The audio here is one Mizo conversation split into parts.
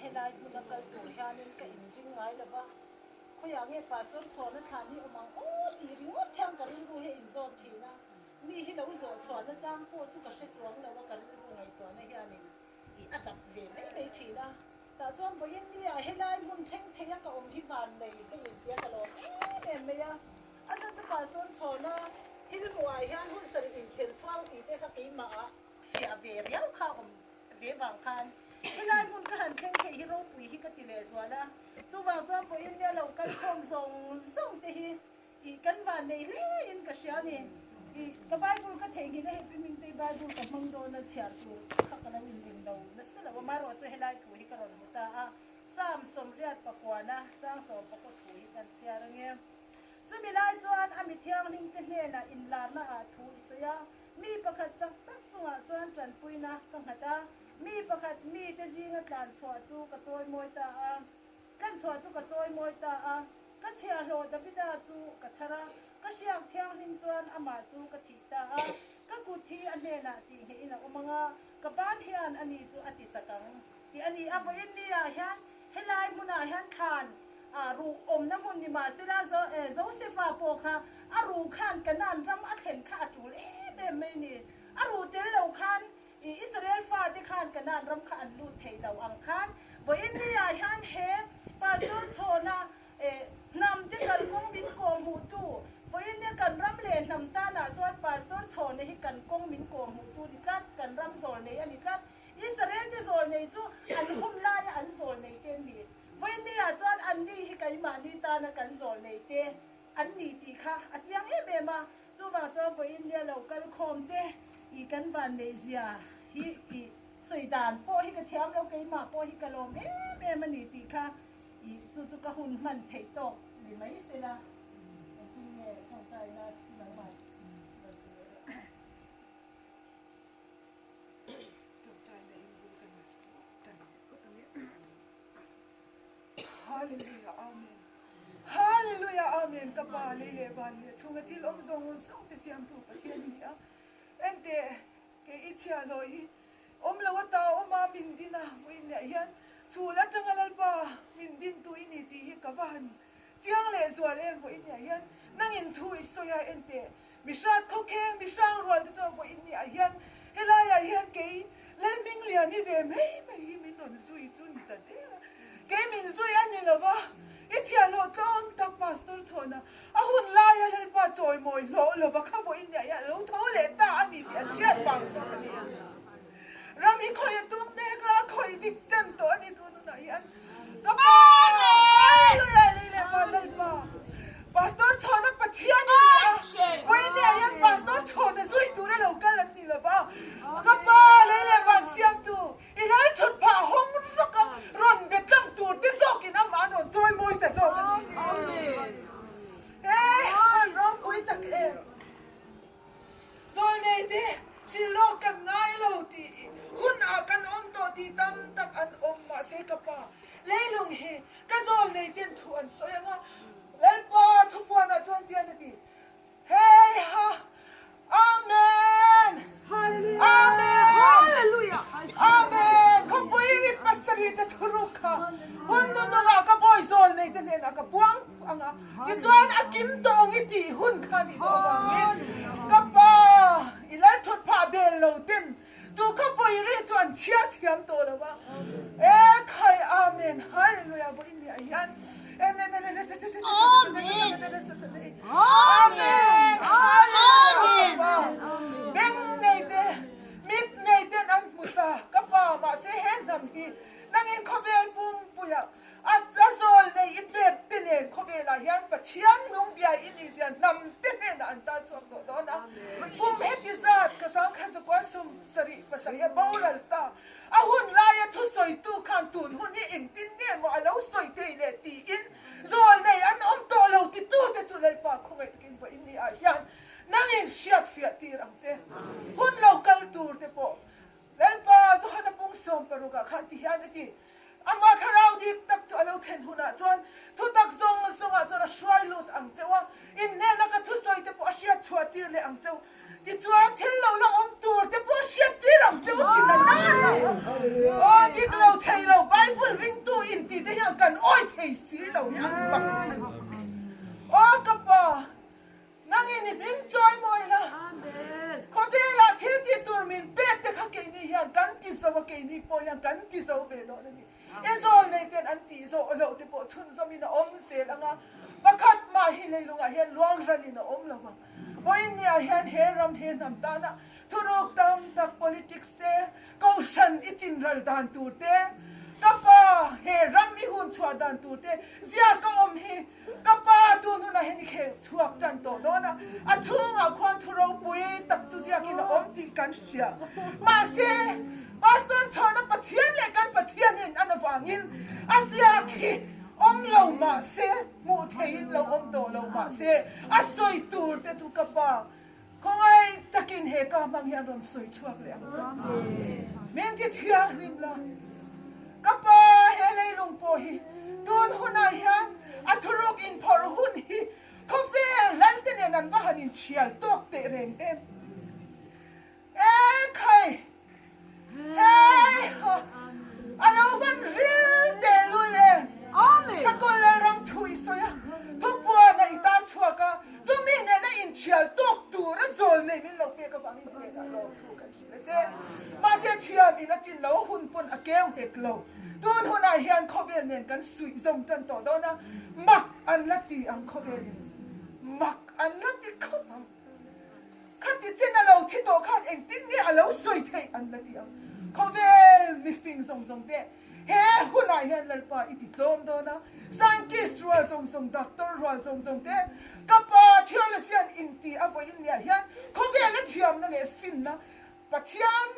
helai hmuna kal tur hianin ka inring ngai lo va, khawiah nge Pastor Chhuana thlan hi awm ang aw tih ringawt hian ka rilru hi a inzawm thin a, mi hi lo zawh chhuahna chang pawh chu ka hre chuang lo a, ka rilru ngaihtuahna hianin i a dap ve mai mai thin a. Tah chuan vawiin ni ah helai hmun thleng thei a ka awm hi van nei ka intia ka lawm em em mai a, a chhan chu Pastor Chhuana thil hmuh ah hian hun sarih inchhel chhuang tih te kha keimah ah fiah ve riau kha awm ve vang khan helai hmun ka han thleng thei hi ropui hi ka ti leh zual a, chuvang chuan vawiin nia lo kal khawm zawng zawng te hi ih kan van nei hle in ka hria a ni. Ih ka Bible ka theihnghilh a hei pi Mingtei Bible ka hmang dawn a chhiar tur kha ka lo inring lo nasa lo a, amaherawhchu helai thu hi ka rawn hmu ta a, Psalm 89 chang 19 thu hi kan chhiar ange. Chumi lai chuan a mi thianghlim te hnenah inlarna ah thu i sawi a, Mi pakhat chak tak chungah chuan tanpuina ka nghat a, mi pakhat mite zinga tlan chhuah chu ka chawimawi ta a, tlan chhuah chu ka chawimawi ta a, ka chhiahhlawh Davida chu ka chhar a, ka hriak thianghlim chuan amah chu ka thih ta a, ka kut hi a hnenah tih nghehin a awm ang a, ka ban hian ani chu a ti chak ang tih a ni a. Vawiin niah hian helai hmunah hian thlan A ruh awmna hmun ni mahsela Josefa pawh kha a ruh khan Kanaan ram a thlen kha a tul em em mai ni. A ruh tel lo khan Israel fate khan Kanaan ram kha an lut thei lo ang khan vawiin niah hian he Pastor chhawna hnam te kalkawng min kawhhmuhtu vawiin nia kan ram leh hnam tanah chuan Pastor chhawna hi kan kawng min kawhhmuhtu ni tlat, kan ram zawl nei a ni tlat. Israel te zawl nei chu an hun laia an zawl nei te an ni. Vawinia chuan anni hi keimahni tana kan zawl nei te an ni tih kha a chiang em em a, chuvang chuan vawinia lo kal khawm te i kan van neih zia hi i sawi dan pawh hi ka thiam lo, keimah pawh hi ka lawm em em a ni tih kha i chu chu ka hun hman theih tawk ni mai sela engtin nge tawngtaina chu nangmah rawn ti leh rawh. Tawngtaina in bul kan tan leh phawt ang e. Hallelujah Amen Hallelujah Amen ka pa lei leh van leh chhunga thil awm zawng zawng te siamtu Pathian i ni a enteh kei i chhia hlawi hi awm lo ata awm a min din a vawiin leh hian chhul atanga Lalpa min dintu i ni tih hi ka va han chiang leh zual em vawiin leh hian nangin thu i sawi a enteh Mi hrat khaw kheng, mi hrang rual te chuan vawiin ni ah hian helai ah hian kei Lalhminglian hi ve mai mai hi min rawn zui chu ni ta der a. Kei min zui a ni lova, i chhiahhlawh tlawm tak Pastor chhawna a hun laia Lalpa chawimawi hlawh lova kha vawiin ni ah hian a lo tho leh ta a ni tih an hriat vang zawk a ni. Ram hi khawi a tum mek a, a khawi dik tan tawh a ni tun hunah hian. Ka pa! Hallelujah! Lei leh van Lalpa! Pastor chhawna Pathian i ni a, vawiinah hian Pastor chhawna zui tura lo kal an ni lo va. Ka pa! Lei leh van siamtu, i lal thut phah hawng rawk a, rawn be tlang tur te zawkin amah an rawn chawi mawi ta zawk a ni. Amen! He van ropui tak em! Zawlnei te hrilh lawk kan ngai lo tih hun ah kan awm tawh tih tam tak an awm mahse ka pa leilung hi ka zawlnei ten thu an sawi ang a Lalpa thupuan ah chuan tian a ti Hei ha Amen Amen Amen Khawpui ri pasarih te thuruk kha hun nunung ah ka bawi zawlnei te hnen ah ka puang ang a Tichuan a kim tawng i tih hun kha nih tawh avangin ka pa i lal thut phah bel lo ten chu khawpui rih chu an chhiar thiam tawh lo a. E khai Amen Hallelujah vawiin ni ah hian Amen Hallelujah ka pa beng nei te mit nei ten an hmu ta ka pa mahse he hnam hi nangin khawvel pumpuiah A zawl nei i pek te nen khawvelah hian Pathian nung bia i nih zia hnam te hnenah an tar chhuak tawh dawn a. Kum heti zat ka sang khan zakua sum sarih pasarih a boral ta. A hun laia thusawitu khan tun hun hi engtin nge maw a lo sawi thei leh tiin zawl nei an awm tawh lo titu te chu Lalpa khawngaih takin vawiin ni ah hian nangin hriat fiah tir ang che. Hun lo kal tur te pawh Lalpa Johana pung 16 ah khan ti hian a ti. Amah thlarau dik tak chu a lo thlen hunah chuan thutak zawng zawngah chuan a hruai lut ang cheu a, inhnehna ka thusawi te pawh a hriat chhuah tir leh ang cheu. Tichuan thil lo la awm tur te pawh a hriat tir ang cheu thin a na a ni. Aw dik lo thei lo Bible ring. keini hian kan ti zo a, keini pawh hian kan ti zo ve dawn a ni. I zawlnei ten an tih zawh loh te pawh chhunzawmin a awm zel ang a, pakhat mah hi leilungah hian luang ralin a awm lo vang. Vawiinniah hian he ram he hnam tana thuruk tam tak politics te, kohhran i chinral dan tur te, ka pa he ram i hun chhuah dan tur te ziak a awm hi ka pa tun hunah hian i khel chhuak tan tawh dawn a, a chhungah khuan thu ropui tak chu ziakin a awm tih kan hria. Mahse, Pastor chhana Pathian leh kan Pathianin an avangin a ziak hi awm lo mahse, hmuh theihin lo awm tawh lo mahse, a sawi tur te chu ka pa khawngaih takin he ka hmang hian rawn sawi chhuak leh ang che. Min ti thianghlim la. Ka pa he leilung pawh hi tun hunah hian a thuruk inphawrh hun hi khawvel lalte nen an va han inthial tawk teh reng em. E khai! Hei ha! A lo van ril teh lul e! Sakawlh Lalram thu i sawi a, thupuan a i tar chhuak a, chumi nena inthial tawk tur a zawl nei min lo pek avangin hnenah lawmthu kan hrilh a che. Mahse thiam in a tin lo, hun pawn a keu hek lo. Tun hunah hian khawvel nen kan suih zawm tan tawh dawn a, mak an la ti ang khawvelin mak an la ti khawp ang. Khati chen a lo thi tawh khan engtin nge a lo sawi theih an la ti ang. Khawvel mifing zawng zawng te he hunah hian Lalpa i ti tlawm dawn a, scientist rual zawng zawng, doctor rual zawng zawng te, ka pa theologian inti a vawiin niah hian khawvela thiamna leh finna Pathian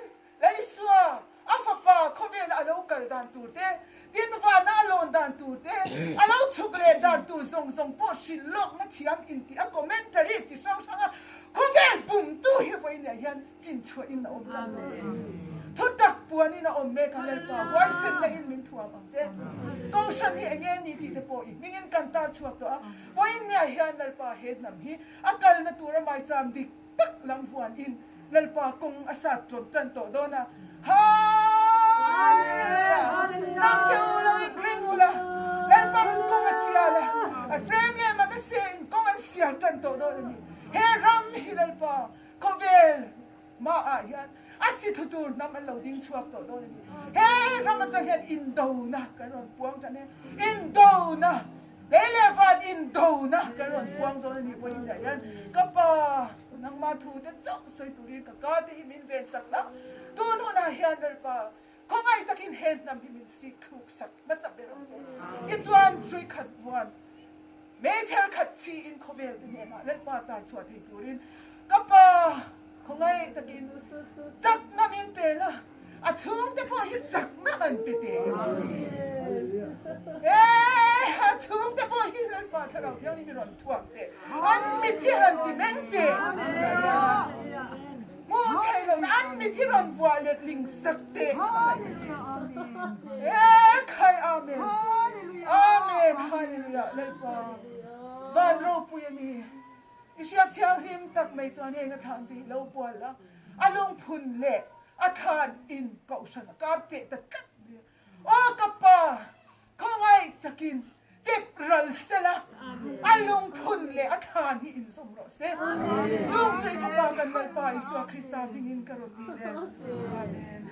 Laisua, a fapa khawvela a lo kal dan tur te, tinvana a lawn dan tur te, a lo chhuk leh dan tur zawng zawng pawh hrilh lawkna thiam intih a commentary chi hrang hranga khawvel bumtu hi vawiinah hian chinchhuahin a awm tan dawn a ni. Thutak puanin a awm mek a, Lalpa huaisenna in min thuam ang che. Kohhran hi enge ni tih te pawh i hmingin kan tar chhuak tawh a, vawiinah hian Lalpa he hnam hi a kalna tura maicham dik tak lam huanin Lalpa kawng a sat ṭawt ṭan tawh dawn a. Hallelujah! Nang te u lo in ring ula, Lalpa'n kawng a sial a, Ephraim leh Manasseh in kawng an sial ṭan tawh dawn a ni. He ram hi Lalpa khawvel hmaah hian a si thu tur hnam an lo ding chhuak tawh dawn a ni. He ram aṭang hian indona kan rawn puang ṭan e, indona! Lei leh van indona kan rawn puang dawn a nih pawhin dah hian ka pa nangmah thu te chauh sawi turin ka ka te hi min ven sak la, tun hunah hian Lalpa khawngaih takin he hnam hi min sik thluk sak hmasa ber ang che. Tichuan hrui khat vuan meichher khat chhiin khawvel te hnenah Lalpa tar chhuah thei turin ka pa khawngaih takin chakna min pe la. A chhungte pawh hi chakna han pe teh e, a chhungte pawh hi Lalpa Thlarau Thianghlim hi rawn thuak teh, an mit hi han ti meng teh, hmuh theih lohna an mit hi rawn vuah letling sak teh e khai Amen Amen Hallelujah Lalpa van ropui a ni i hriat thianghlim tak mai chuan heng a thlan te hi lo bual la a lungphun leh A than in kohhran a kar cheh ta tlat mai a. Aw ka pa, khawngaih takin chep ral sela, a lungphun leh a thlan hi inzawm rawh se. Chung chu i fapa kan Lalpa Isua Krista hmingin ka rawn dil e. Amen.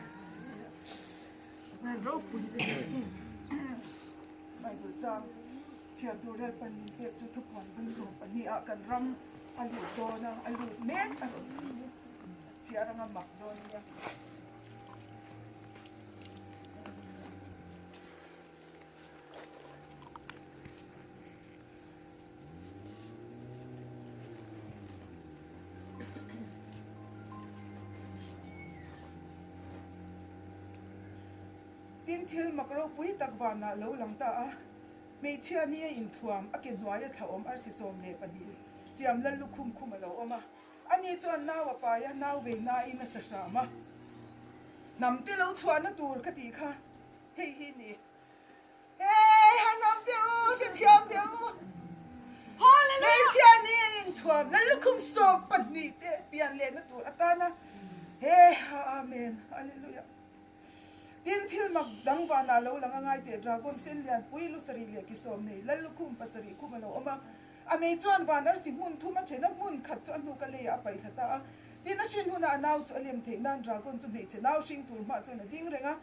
Bible chang chhiar tur Lalpan min pek chu thupuan bung 12 ah kan ram a lut dawn a, a lut mek a rawn ti. Chhiar anga mak dawn nia. Tin thil mak ropui tak vanah lo lang ta a, hmeichhia ni a inthuam a ke hnuaia thla awm arsi 12 chiam lal lukhum khum a lo awm a. Ani chuan nau a pai a, nau vei nain a sa hram a. Hnam te lo chhuahna tur ka tih kha hei hi ni. Hey, ha hnam te u, hrethiam te u. Hmeichhia ni a inthuam, Lallukhum 12 te pian lehna tur atana. Hey, ha Amen, Hallelujah. Tin, thil mak dang vanah lo lang a ngai teh, dragon sen lian pui lu sarih leh ki sawm nei, Lallukhum pasarih khum a lo awm a. A mei chuan van arsi hmun thum a then a, hmun khat chu a hnuk a leiah a paih thla ta a. Tin, a hrin hunah a nau chu a lem theih nan dragon chu hmeichhe nau hring tur hmah chuan a ding reng a.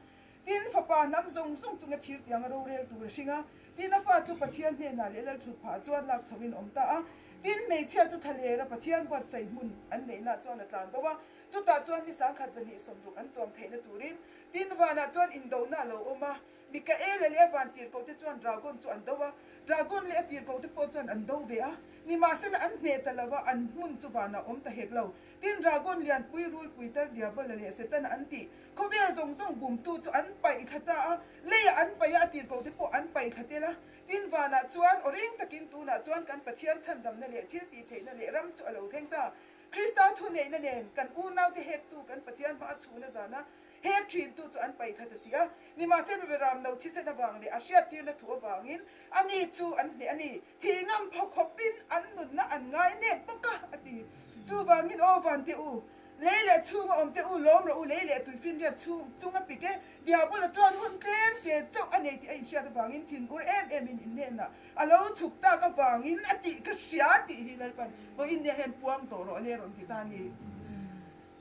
Tin, fapa hnam zawng zawng chunga thir tianga rorel tur a hring a. Tin, a fa chu Pathian hnenah leh lalthut phah chuan lak chhoin a awm ta a. Tin, hmeichhia chu thalera Pathian buatsaih hmun an neihna chuan a tlan bo a. Chutah chuan ni sangkhat zahnih sawmruk an chawm theihna turin tin vanah chuan indohna a lo awm a. Mikaela leh a van tirhkohte chuan dragon chu an do a, dragon leh a tirhkohte pawh chuan an do ve a. Nimahsela an hneh ta lo a, an hmun chu vanah awm ta hek lo. Tin, dragon lianpui, rulpui tar Diabola leh Setana an tih khawvel zawng zawng bumtu chu an paih thla ta a, leiah an paih a, a tirhkohte pawh an paih thla tel a. Tin, vanah chuan aw ring takin tunah chuan kan Pathian chhandamna leh thiltihtheihna leh ram chu a lo thleng ta. Krista thuneihna nen kan unaute hektu kan Pathian hma a chhuna zana hek thintu chu an paih khat a si a. Nimahse Beberam no thisen avang leh a hriattirna thu avangin ani chu an hneh a ni. Thih ngam phaw khawpin an nunna an ngai nep bawk a, a ti. Chuvangin aw vante u, lei leh chhunga awm te u, lawm rawh u, lei leh tuifinriat chhung chunga pik e. Diabola chuan hun tlem te chauh a nei tih a inhriat avangin thinur em emin inhnenah A lo chhuk tak avangin a tih ka hria tih hi Lalpan vawiin nia hian puang tawh rawh le rawn ti ta a ni.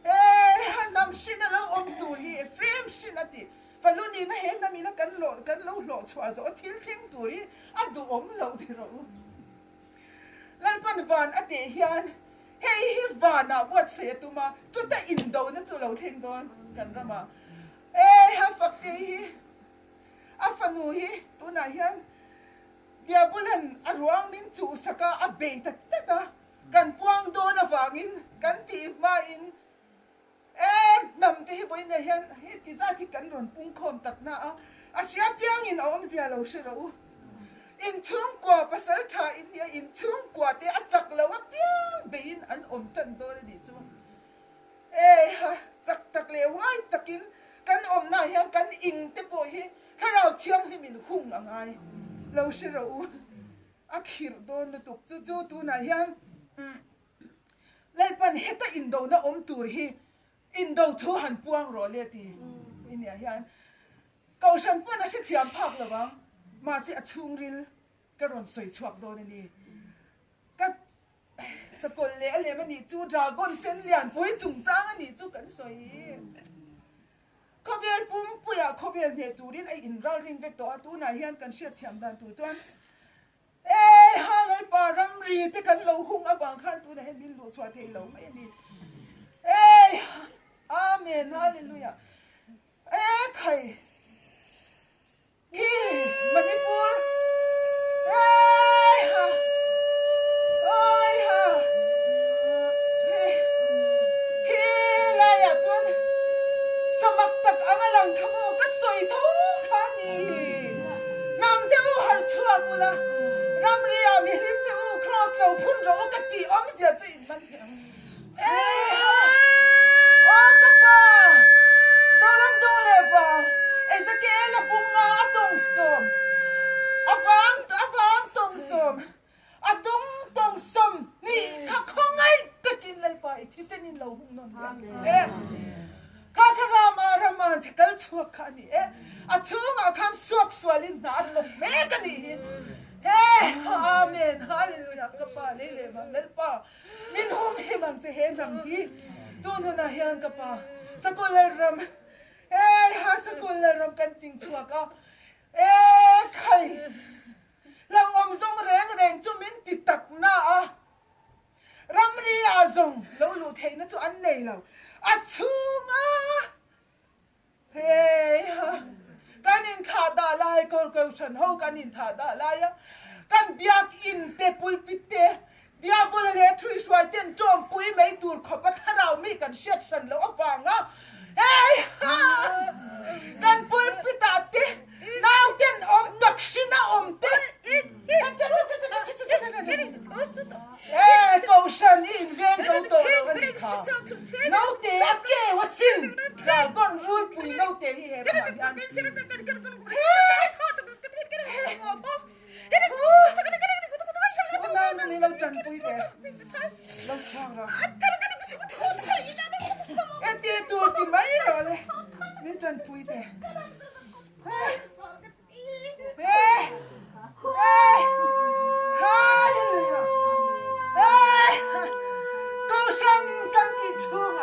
He hnam hrin a lo awm tur hi Ephraim hrin a tih Falunina he hnam ina kan lawh kan lo hlawh chhuah zawh a thil thleng tur hi a duhawm loh ti rawh u. Lalpan van a teh hian hei hi vanah buatsaih a tum a, chuta indona chu lo thleng dawn kan ramah. He ha fakte hi A fanu hi tunah hian Diabolan a ruang min chuhsak a, a bei ta chat a, kan puang dawn avangin kan tih hmain e hnam te hi vawiinah hian heti zat hi kan rawn pungkhawm tak na a, a hria piangin a awmzia lo hre rawh u. Inchhungkua pasal tha in nia, inchhungkua te a chak lo apiang beiin an awm tan dawn a nih chu. Eiha, chak tak leh huai takin kan awmnaah hian kan ing te pawh hi Thlarau Thianghlimin hung a ngai lo hre rawh u. A khirh dawn lutuk chu chu tunah hian Lalpan heta indona awm tur hi indo thu han puang rawh le ti iniah hian Kohhran pawn a hrethiam phak lo vang, mahse a chhungril ka rawn sawi chhuak dawn a ni. Ka sakawlh leh a lem a nih chu dragon sen lianpui chungchang a nih chu kan sawi. Khawvel pumpuiah khawvel hneh turin a inralring vek tawh a, tunah hian kan hriatthiam dan tur chuan E ha Lalpa ramri te kan lo hung avang khan tunah hian min luh chhuah thei lo mai a ni. E Amen Hallelujah. E khai. Khi Manipur Ai ha Ai ha Khi khi laiah chuan samak tak ang a lang kha maw ka sawi tho kha a ni. Hnam te u harh chhuak ula ramri ah mihlim te u cross lo phun rawh u ka tih awmzia chu in man thei ang. Aw ka pa! Zoram dung leh vang Ezekiel a bunga a tawngsawm a vang a vang tawngsawm a dung tawngsawm hnih kha khawngaih takin Lalpa i thisen in lo hung nawn leh ang che. Kha kha Rama rama che kal chhuak kha a ni e. A chhungah khan suak sualin hna a thawk mek a nih hi. He Amen Hallelujah ka pa lei leh vang Lalpa Min hum him ang che he hnam hi tun hunah hian ka pa Sakawlh Lalram e ha Sakawlh Lalram kan ching chhuak a e khai hlauhawm zawng reng reng chu min ti tak na a ramri ah zawng lo luh theihna chu an nei lo a chhung a Heiha, kan inthlah dah lai, Kohhran ho kan inthlah dah lai a, kan biakinn te, pulpit te, Diabola leh a thuihruai ten tawmpui mai tur khawp a thlarau mi kan hriat hran loh avanga heiha, kan pulpit ah te nauten awm tak hrin a awm te E Kohhran i inveng zo tawh lo a nih kha. Naute a keu a sin. Dragon rulpui naute hi he ramah hian. Unau nu min lo tanpui teh. Lo chhuak rawh. Eti tur ti mai rawh le. Min tanpui teh. Kohhran kan tih chhunga.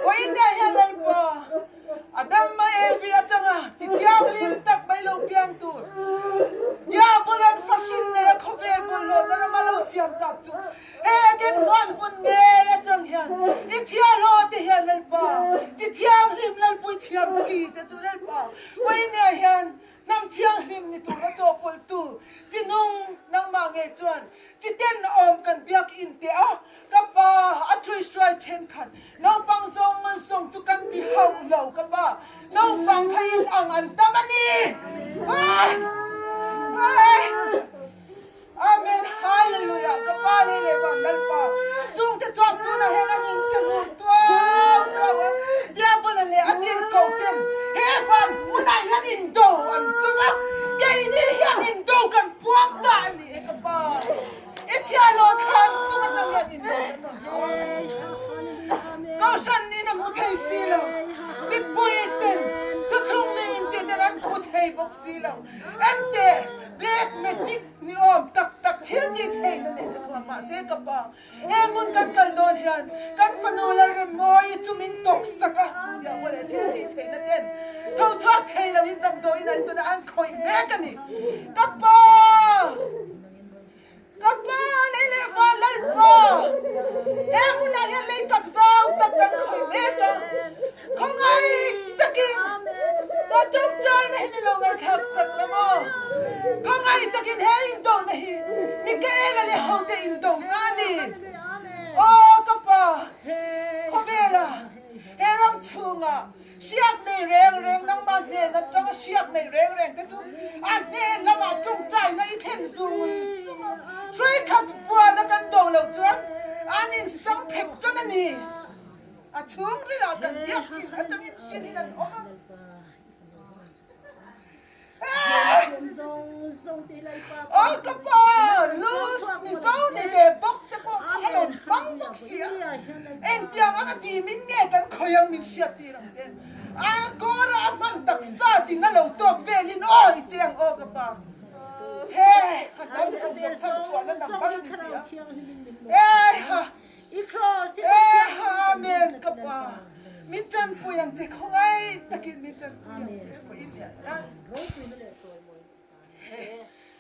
Vawiinah hian Lalpa, Adam a Evi atanga chi thianghlim tak mai lo piang tur, Diabolan fahrin nei a khawvel bawlhhlawhna rama lo siam tak chu he Eden huan hmun ngei atang hian i chhiahhlawh te hian Lalpa, chi thianghlim Lalpui thiam chi te chu Lalpa, vawiinah hian Hnam thianghlim ni tura chawhpawlhtu chi nung nangmah ngei chuan chi tenawm kan biak in teh a, ka pa a ṭhuihruai ṭhenkhat naupang zawng zawng chu kan ti hauh lo ka pa naupang kha in ang an tam a ni. Amen Hallelujah ka pa lei leh van Lalpa chungte chuan tunah hian an insengur tuau tuau a, Diabola leh a tirhkoh ten he van hmunah hian indo an chum a, keini hian indo kan puang ta a ni e ka pa i chhiahhlawh thlan chung atang hian indo kan rawn puang a ni. Kohhran in a hmu thei si lo, mipui ten thuthlung mi intih ten an hmu thei bawk si lo. Ente, black magic ni awm tak tak thil tih theihna nen a thuam mahse ka pa he hmun kan kal dawn hian kan fanu Lalremmawi chu min tawk sak a tia mawle thil tih theihna ten tho chhuak thei lo in damdawiin an tuna an khawih mek a ni ka pa Ka pa lei leh van Lalpa, he hmunah hian lei tak zau tak kan khawih mek a, khawngaih takin ka tawngtaina hi mi lo ngaihthlak sak la maw? Khawngaih takin he indona hi Mikaela leh hote indona a ni. Aw ka pa, khawvela he ram chhungah Hriak nei reng reng nangmah hnen atanga hriak nei reng reng te chu a hnen lamah tawngtaina i thlen zung zung a, hruaikhat vuana kan do lo chuan an insang phek tan a ni. A chhungrilah kan biakinn atangin hrilhin an awm a. Aw ka pa, Luz Mizo ni ve bawk te pawh kha a rawn hmang bawk si a, engtiang anga dimin nge kan khawi ang min hriat tir ang che. A kawra a hman taksa tin a lo tawk velin aw i che ang aw ka pa. He a hnam zawng zawng chhan chhuahna number a ni si a. Eha! Eha Amen ka pa min tanpui ang che khawngaih takin min tanpui ang che pawhin hian a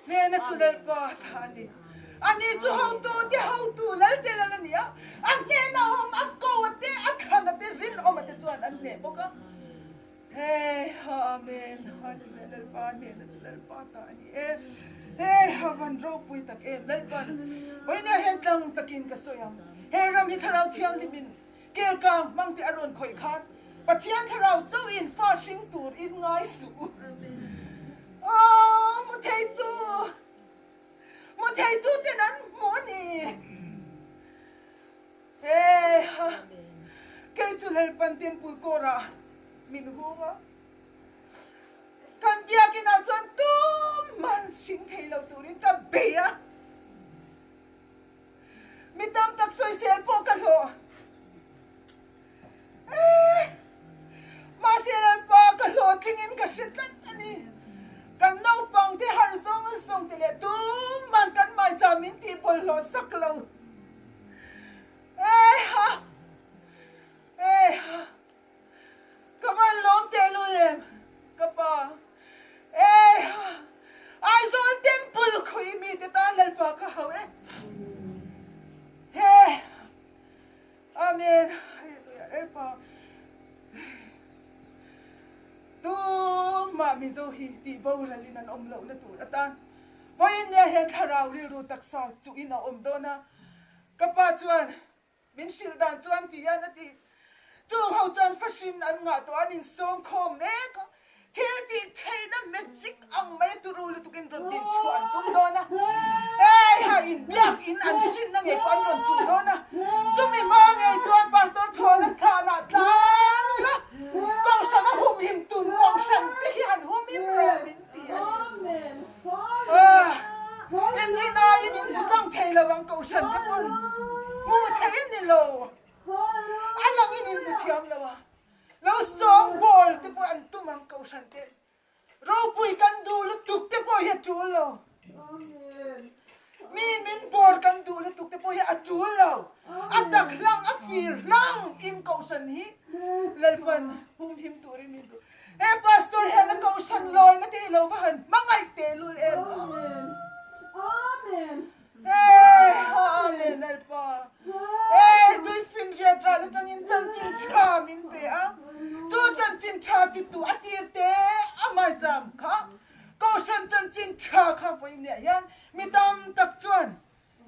hnena chu Lalpa tha a ni ani chu hotu te hotu Lalte lal a ni a a hnena awm a ko a te a thlan a te rinawm a te chuan an hneh bawk a Hey ha Amen Hallelujah Lalpa hnehna chu Lalpa ta a ni e Hey ha van ropui tak em Lalpan vawinia hian tlang takin ka sawi ang he ram hi thlarau thianghlimin kelkang hmang te a rawn khawih khan Pathian thlarau chauhin fa hring tur in ngai suh u Aww mu theitu mu theitu ten an hmu a ni He ha, kei chu Lalpan Temple kawrah min hung a, kan biakinah chuan tumah hring thei lo turin ka bei a, mi tam tak sawisel pawh ka hlawh. Eh, mahse Lalpa ka hlawhtlingin ka hre tlat a ni. Kan naupang te harh zawng zawng te leh tumah kan maicham min tih bawlhhlawh sak lo. Eha! Eha! Ka van lawm teh lul em, ka pa. Eha! Aizawl Temple khawi mite tan Lalpa ka hau e. He! Amen. Hallelujah. Lalpa. Tumah Mizo hi tih boralin an awm lohna tur atan Vawiin nia hian thlarau rilru taksa chuhin a awm dawn a, ka pa chuan min hrilh dan chuan ti hian a ti. Chung ho chuan fahrin an ngah tawh an insawm khawm mek a, thil tih theihna magic ang mai turu lutukin rawn din chhuah an tum dawn a, hei ha inbiak in an hrinna ngei pawh an rawn chuh dawn a, chumi hma ngei chuan Pastor Chhawna thlanah tlan ila Kohhran a humhim tum Kohhran te hi han humhim rawh min ti a ni. Inrinaiin in hmu tlang thei lo ang Kohhran te pawn hmuh theih a ni lo. A langin in hmu thiam lo a, lo sawng bawl te pawh an tum ang Kohhran te. Ropui kan duh lutuk te pawh hi a tul lo. Mi min bawr kan duh lutuk te pawh hi a tul lo. A tak hlang, a fir hlang in kohhran hi Lalpan humhim turin min duh. He pastor hian a kohhran lawina te hi lo va han hmangaih tehlul em. Amen. Hey, Amen Lalpa. Hey, tuifin riat ral atangin chanchin tha min pe a. Chu chanchin tha chi tu a tir te a maizam kha. Kohhran chanchin tha kha vawiin hian mi tam tak chuan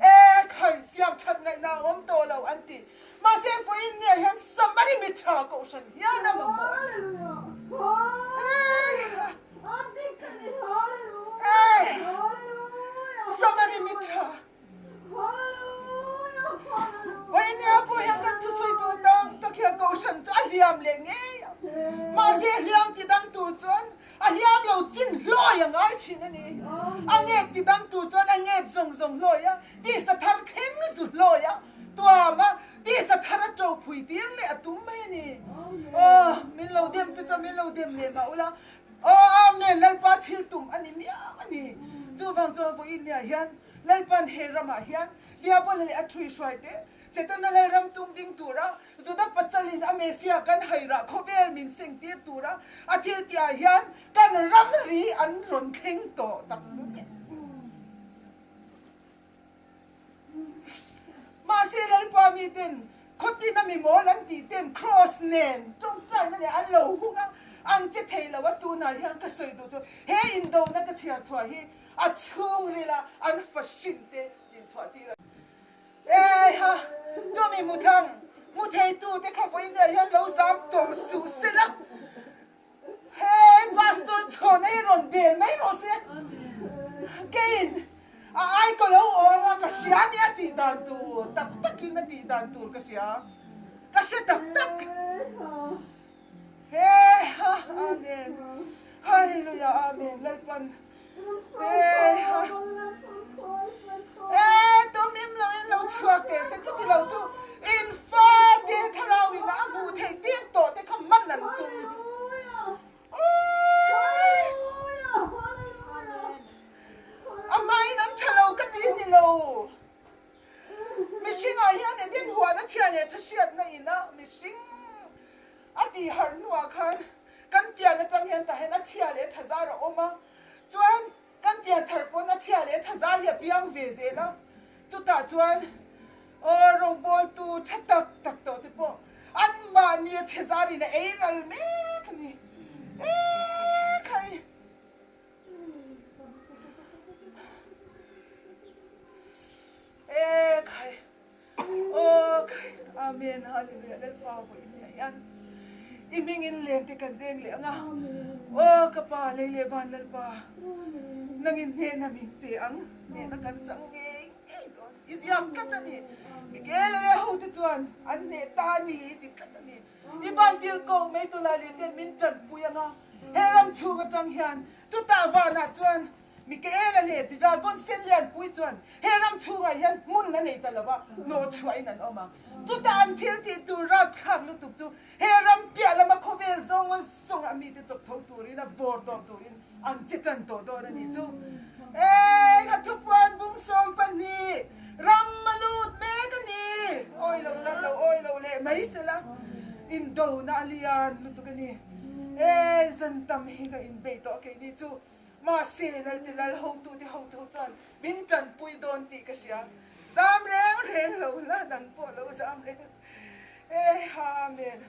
e khai siam that ngaihna a awm tawh lo an ti. Mahse vawiin niah hian Samari mi tha kohhran hian a mamawh a ni. Hey! Samari mi tha. Vawiin niah pawh hian kan thusawi tur tam tak hian kohhran chu a hliam leh ngei a. Mahse hliam ti dang tur chuan A hliam lo chin hlawi a ngai thin a ni. A nget ti dang tur chuan a nget zawng zawng hlawi a, tisa thar thleng zu hlawi a, tuam a, tisa thar a to phui tir leh a tum mai a ni. Aw, min lo dem te chuan min lo dem leh mah ula, aw Amen, Lalpa thil tum a ni miau a ni. Chuvang chuan vawiin niah hian Lalpa'n he ramah hian Diabola leh a thuihruai te, Setana Lalram tum ding tura Juda pachalin a Messiah kan hairah khawvel min sengtir tura a thil tihah hian kan ramri an rawn thleng tawh tak zet. Mahse Lalpa miten khawtin a mimawl an tih ten Kraws nen tawngtaina leh an lo hung a, an che thei lo a, tunah hian ka sawi duh chu he indona ka chhiar chhuah hi a chhungrila an fahrin te dinchhuah tir a ni. Eiha, chumi muthang hmu theitute kha vawiin ah hian lo zam tawh suh se la, hei Pastor chhawn ei rawn bel mai rawh se, keiin a ai ka lo awm a ka hria nia tih dan tur tak takin a tih dan tur ka hria, ka hre tak tak. Heiha, Amen, Hallelujah, Amen, Lalpan. Heiha. E tumim lo in lo chhuak teh se chuti lo chu in fa te thlarau in a hmuh theih tir tawh te kha man an tum. A hmain an tha lo ka ti ni lo. Mihringah hian Eden huan a chhia leh tha hriatna ina mihring A tih harh hnuah khan kan pian atang hian tah hian a chhia leh a tha zar a awm a, chuan kan pian thar pawn a chhia leh a tha zar hi a piang ve zel a, chutah chuan aw rawngbawltu tha tak tak tawh te pawh anmahni a chhe zarin a ei ral mek a ni. Eee khai! Eee khai! Aw khai Amen Hallelujah Lalpa vawi nia hian i hmingin leng te kan deng leh anga aw ka pa lei leh van Lalpa nangin hnehna min pe ang hnehna kan chang ngei ngei dawn i ziak tlat a ni Miguel leh ho te chuan an hneh ta a ni i ti tlat a ni i van tir ko mai tula lir ten min tanpui anga he ram chhung atang hian chutah vanah chuan Mikaela leh Dragon sen lianpui chuan he ram chhungah hian hmun a nei ta lo va, hnawhchhuahin an awm ang. Chutah an thil tih tur rapthlak lutuk chu he ram piah lama khawvel zawng zawnga mite chawp tho turin a vawr tawp turin an che tan tawh dawn a nih chu. Eng a thupuan bung 12 ram a lut mek a ni. Awi lo chuan lo awi lo leh mai sela, indona a lian lutuk a ni. E zan tam hi ka inbeih tawh a keini chu. Mahse, Lalte Lal hotute hotu chuan min tanpui dawn tih ka hria. Zam reng reng lo la, nang pawh lo zam reng. E ha, Amen.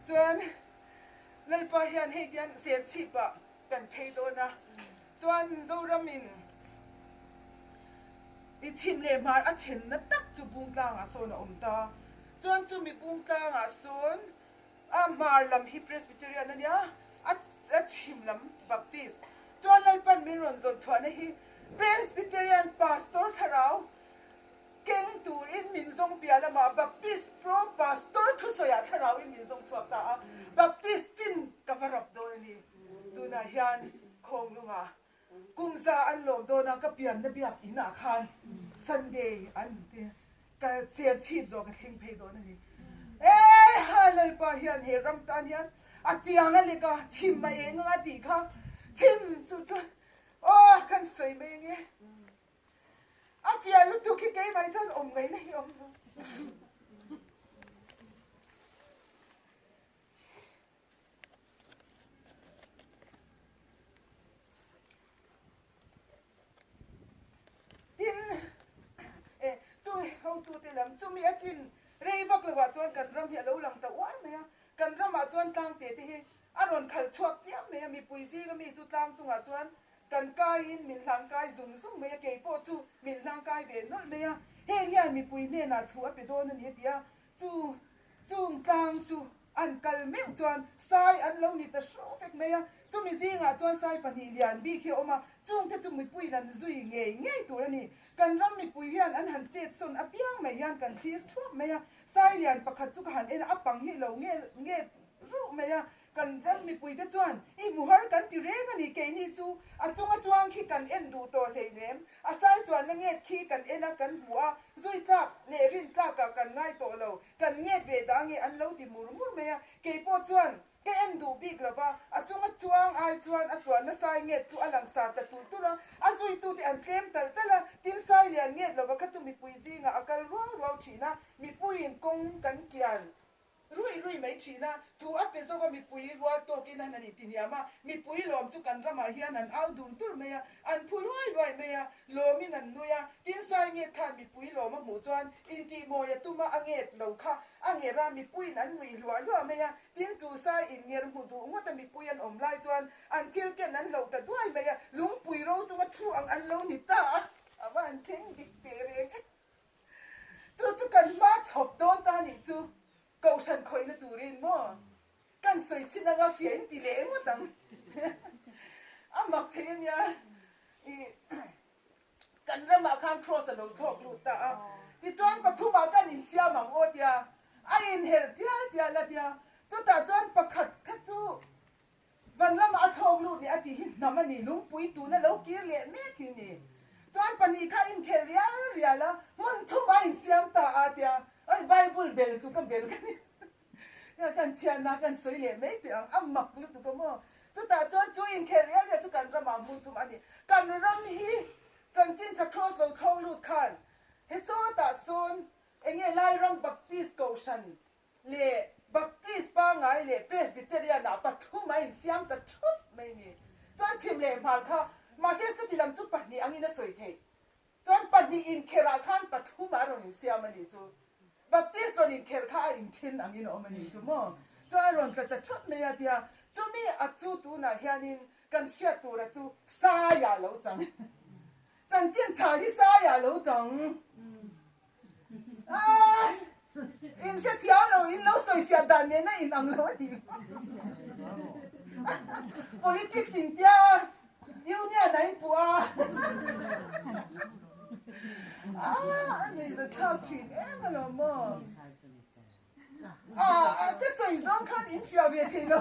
Chuan Lalpa hian hei tian Serchhip ah kan phei dawn a, chuan Zoramin i chhim leh hmar a thenna tak chu Bungtlang ah sawn a awm ta. Chuan chumi Bungtlang ah sawn A hmar lam hi Presbyterian a nia, a chhim lam Baptist. Chuan Lalpan min rawn zawn chhuahna hi Presbyterian Pastor thlarau keng turin min zawng piah lamah Baptist Pro Pastor thusawiah thlarauin min zawng chhuak ta a, Baptist chin ka va rap dawn a ni. Tunah hian Khawnglungah Kum za an lawm dawn a, ka pianna biak in ah khan Sunday an ti ka cher chhip zawh ka thleng phei dawn a ni. E ha Lalpa hian he ram tan hian a tiang a lek a, chhim a eng anga tih kha chhim chu chuan aw kan sawi mai ange. A fiah lutuk hi keimah hi chuan awm ngaihna hi awm lo. Tin, e, chu hotute lam chumi a chin rei vak lovah chuan kan ram hi a lo lang ta uar mai a. Kan ramah chuan tlang te te hi a rawn khalh chhuak chiam mai a, mipui zinga mi chu tlang chungah chuan kan kaiin min hlang kai zung zung mai a, kei pawh chu min hlang kai ve nawlh mai a. Heng hian mipui hnenah thu a pe dawn a ni a ti a, chu chung tlang chu an kal meuh chuan sai an lo ni ta hru vek mai a, chumi zingah chuan sai pahnih lian bik hi a awm a, chungte chu mipuiin an zui ngei ngei tur a ni. Kan ram mipui hian an han chet sawn apiang mai hian kan thlir thuap mai a, sai lian pakhat chu ka han en a, a pang hi lo nge nge ruh mai a, Kan ram mipuite chuan i hmu har kan ti reng a ni, keini chu a chunga chuang khi kan en duh tawh hleinem, a sai chuanna nget khi kan en a kan hmu a, zui tlak leh rin tlakah kan ngai tawh lo, kan nget ve dah nge an lo ti mur mur mai a, keipawh chuan ka en duh bik lo va, a chunga chuang ai chuan a chuanna sai nget chu a langsar ta tulh tulh a, a zuitute an tlem talh talh a, tin sai lian nget lova kha chu mipui zingah a kal ruau ruau thin a, mipuiin kawng kan kian Ruih ruih mai thin a, thu a pe zo a mipui rual tawkin an han inti hniam a, mipui lawm chu kan ramah hian an au dur dur mai a, an phu luai luai mai a, lawmin an nui a, tin sai nget khan mipui lawm a hmuh chuan intihmawi a tum a, a nget lo kha a nger a, mipuiin an nuih hluah hluah mai a, tin chu sai in nger hmu duh ngawt a mipui an awm lai chuan an thil ken an hloh ta duai mai a, lungpui ro chunga thu ang an lo ni ta a, a va han thleng dik teh reng e. Chu chu kan hma chhawp dawn ta nih chu Kohhran khawihna turin maw kan sawi chin anga fiah in ti leh ngawt ang. A mak thei ania i kan ramah khan cross a lo thlawk lut ta a. Tichuan pathumah kan insiam ang aw tia a inherh tial tial a tia chutah chuan pakhat kha chu Van lamah a thlawk lut leh a tih hi hnam a ni, lungpui tuna lo kir leh mek hi ni. Chuan pahnih kha a inkhel rial rial a, hmun thum a insiam ta a tia, oi Bible bel chu ka bel ka ni a, kan chhiatna kan sawi leh mai teh ang, a mak lutuk a maw. Chutah chuan chu inkhel rial rial chu kan ramah hmun thum a ni. Kan ram hi chanchin tha cross lo thlawk lut khan he sawtah sawn enge Lairam Baptist Kohhran leh Baptist pangngai leh Presbyterian ah pathum a insiam ta thut mai ni. Chuan chhim leh hmar kha mahse chuti lam chu pahnih angin a sawi theih. Chuan pahnih inkherh ah khan pathum a rawn insiam a nih chu. Baptist rawn inkherh kha a inthen angin a awm a nih chu maw. Chuan a rawn tla ta thut mai a tia chumi a chu tunah hianin kan hriat tura chu Saia lo chang. Chanchin tha hi Saia lo chang. In hre thiam lo, in lo sawi fiah dan nena in ang lo a ni. Politics in tia union a in puh a. A nei za thlak thin em alawm maw. A ka sawi zawng khan in fiah ve thei lo.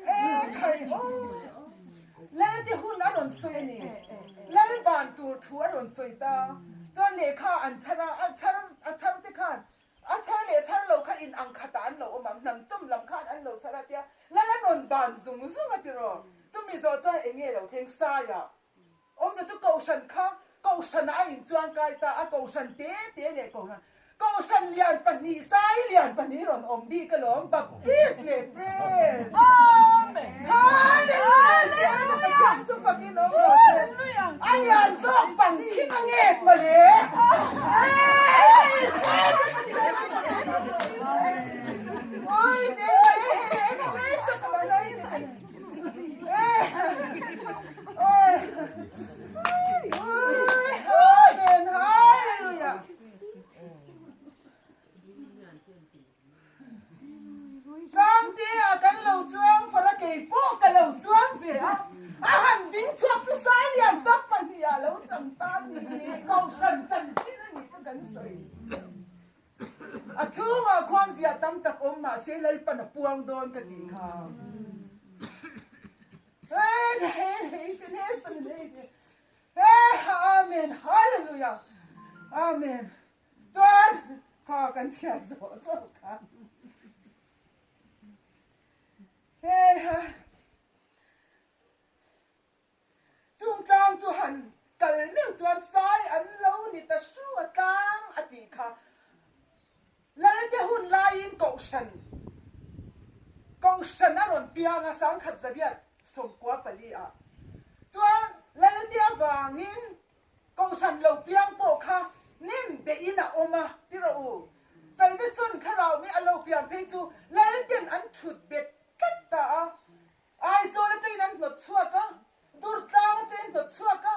E khai aw. Lal te hun a rawn sawi a ni. Lal ban tur thu a rawn sawi ta. Chuan lehkha an chhar a, a chhar a chhar te khan a chhar leh chhar lo kha in ang khatah an lo awm ang, hnam chawm lam khan an lo chhar a tia lal an rawn ban zung zung a tiraw. Chumi zawh chuan eng nge lo thleng Saia Awmze chu Kohhran kha Kohhranah a inchuang kai ta a, Kohhran te te leh Kohhran Kohhran lian pahnih, sai lian pahnih rawn awm bik alawm, Baptist leh Pres. Amen! Hallelujah! Siamtu Pathian chu fakin awm rawh se. A lian zawk pang khing a nget mawle. Oi, te, Amen Hallelujah Tlangte ah kan lo chuang far a kei pawh ka lo chuang ve a a han ding chhuak chu sai lian tak pahnih ah lo chang ta ni kohhran chanchin a nih chu kan sawi. A chhungah khuan zia tam tak awm mah se Lalpan a puang dawn ka tih kha. Amen Hallelujah Amen Chuan kha kan chhiar zawh zawh kha. Heiha. Chung tlang chu han kal meuh chuan sai. Kohhran a rawn piang a, 1994 ah chuan Lalte avangin Kohhran lo piang pawh kha nem beihin a awm a, ti rawh u. Salvation thlarau mi a lo piang phei chu Lalten an thut bet tlat ta a. Aizawl atangin an hnawt chhuak a, Durtlang atangin hnawt chhuak a,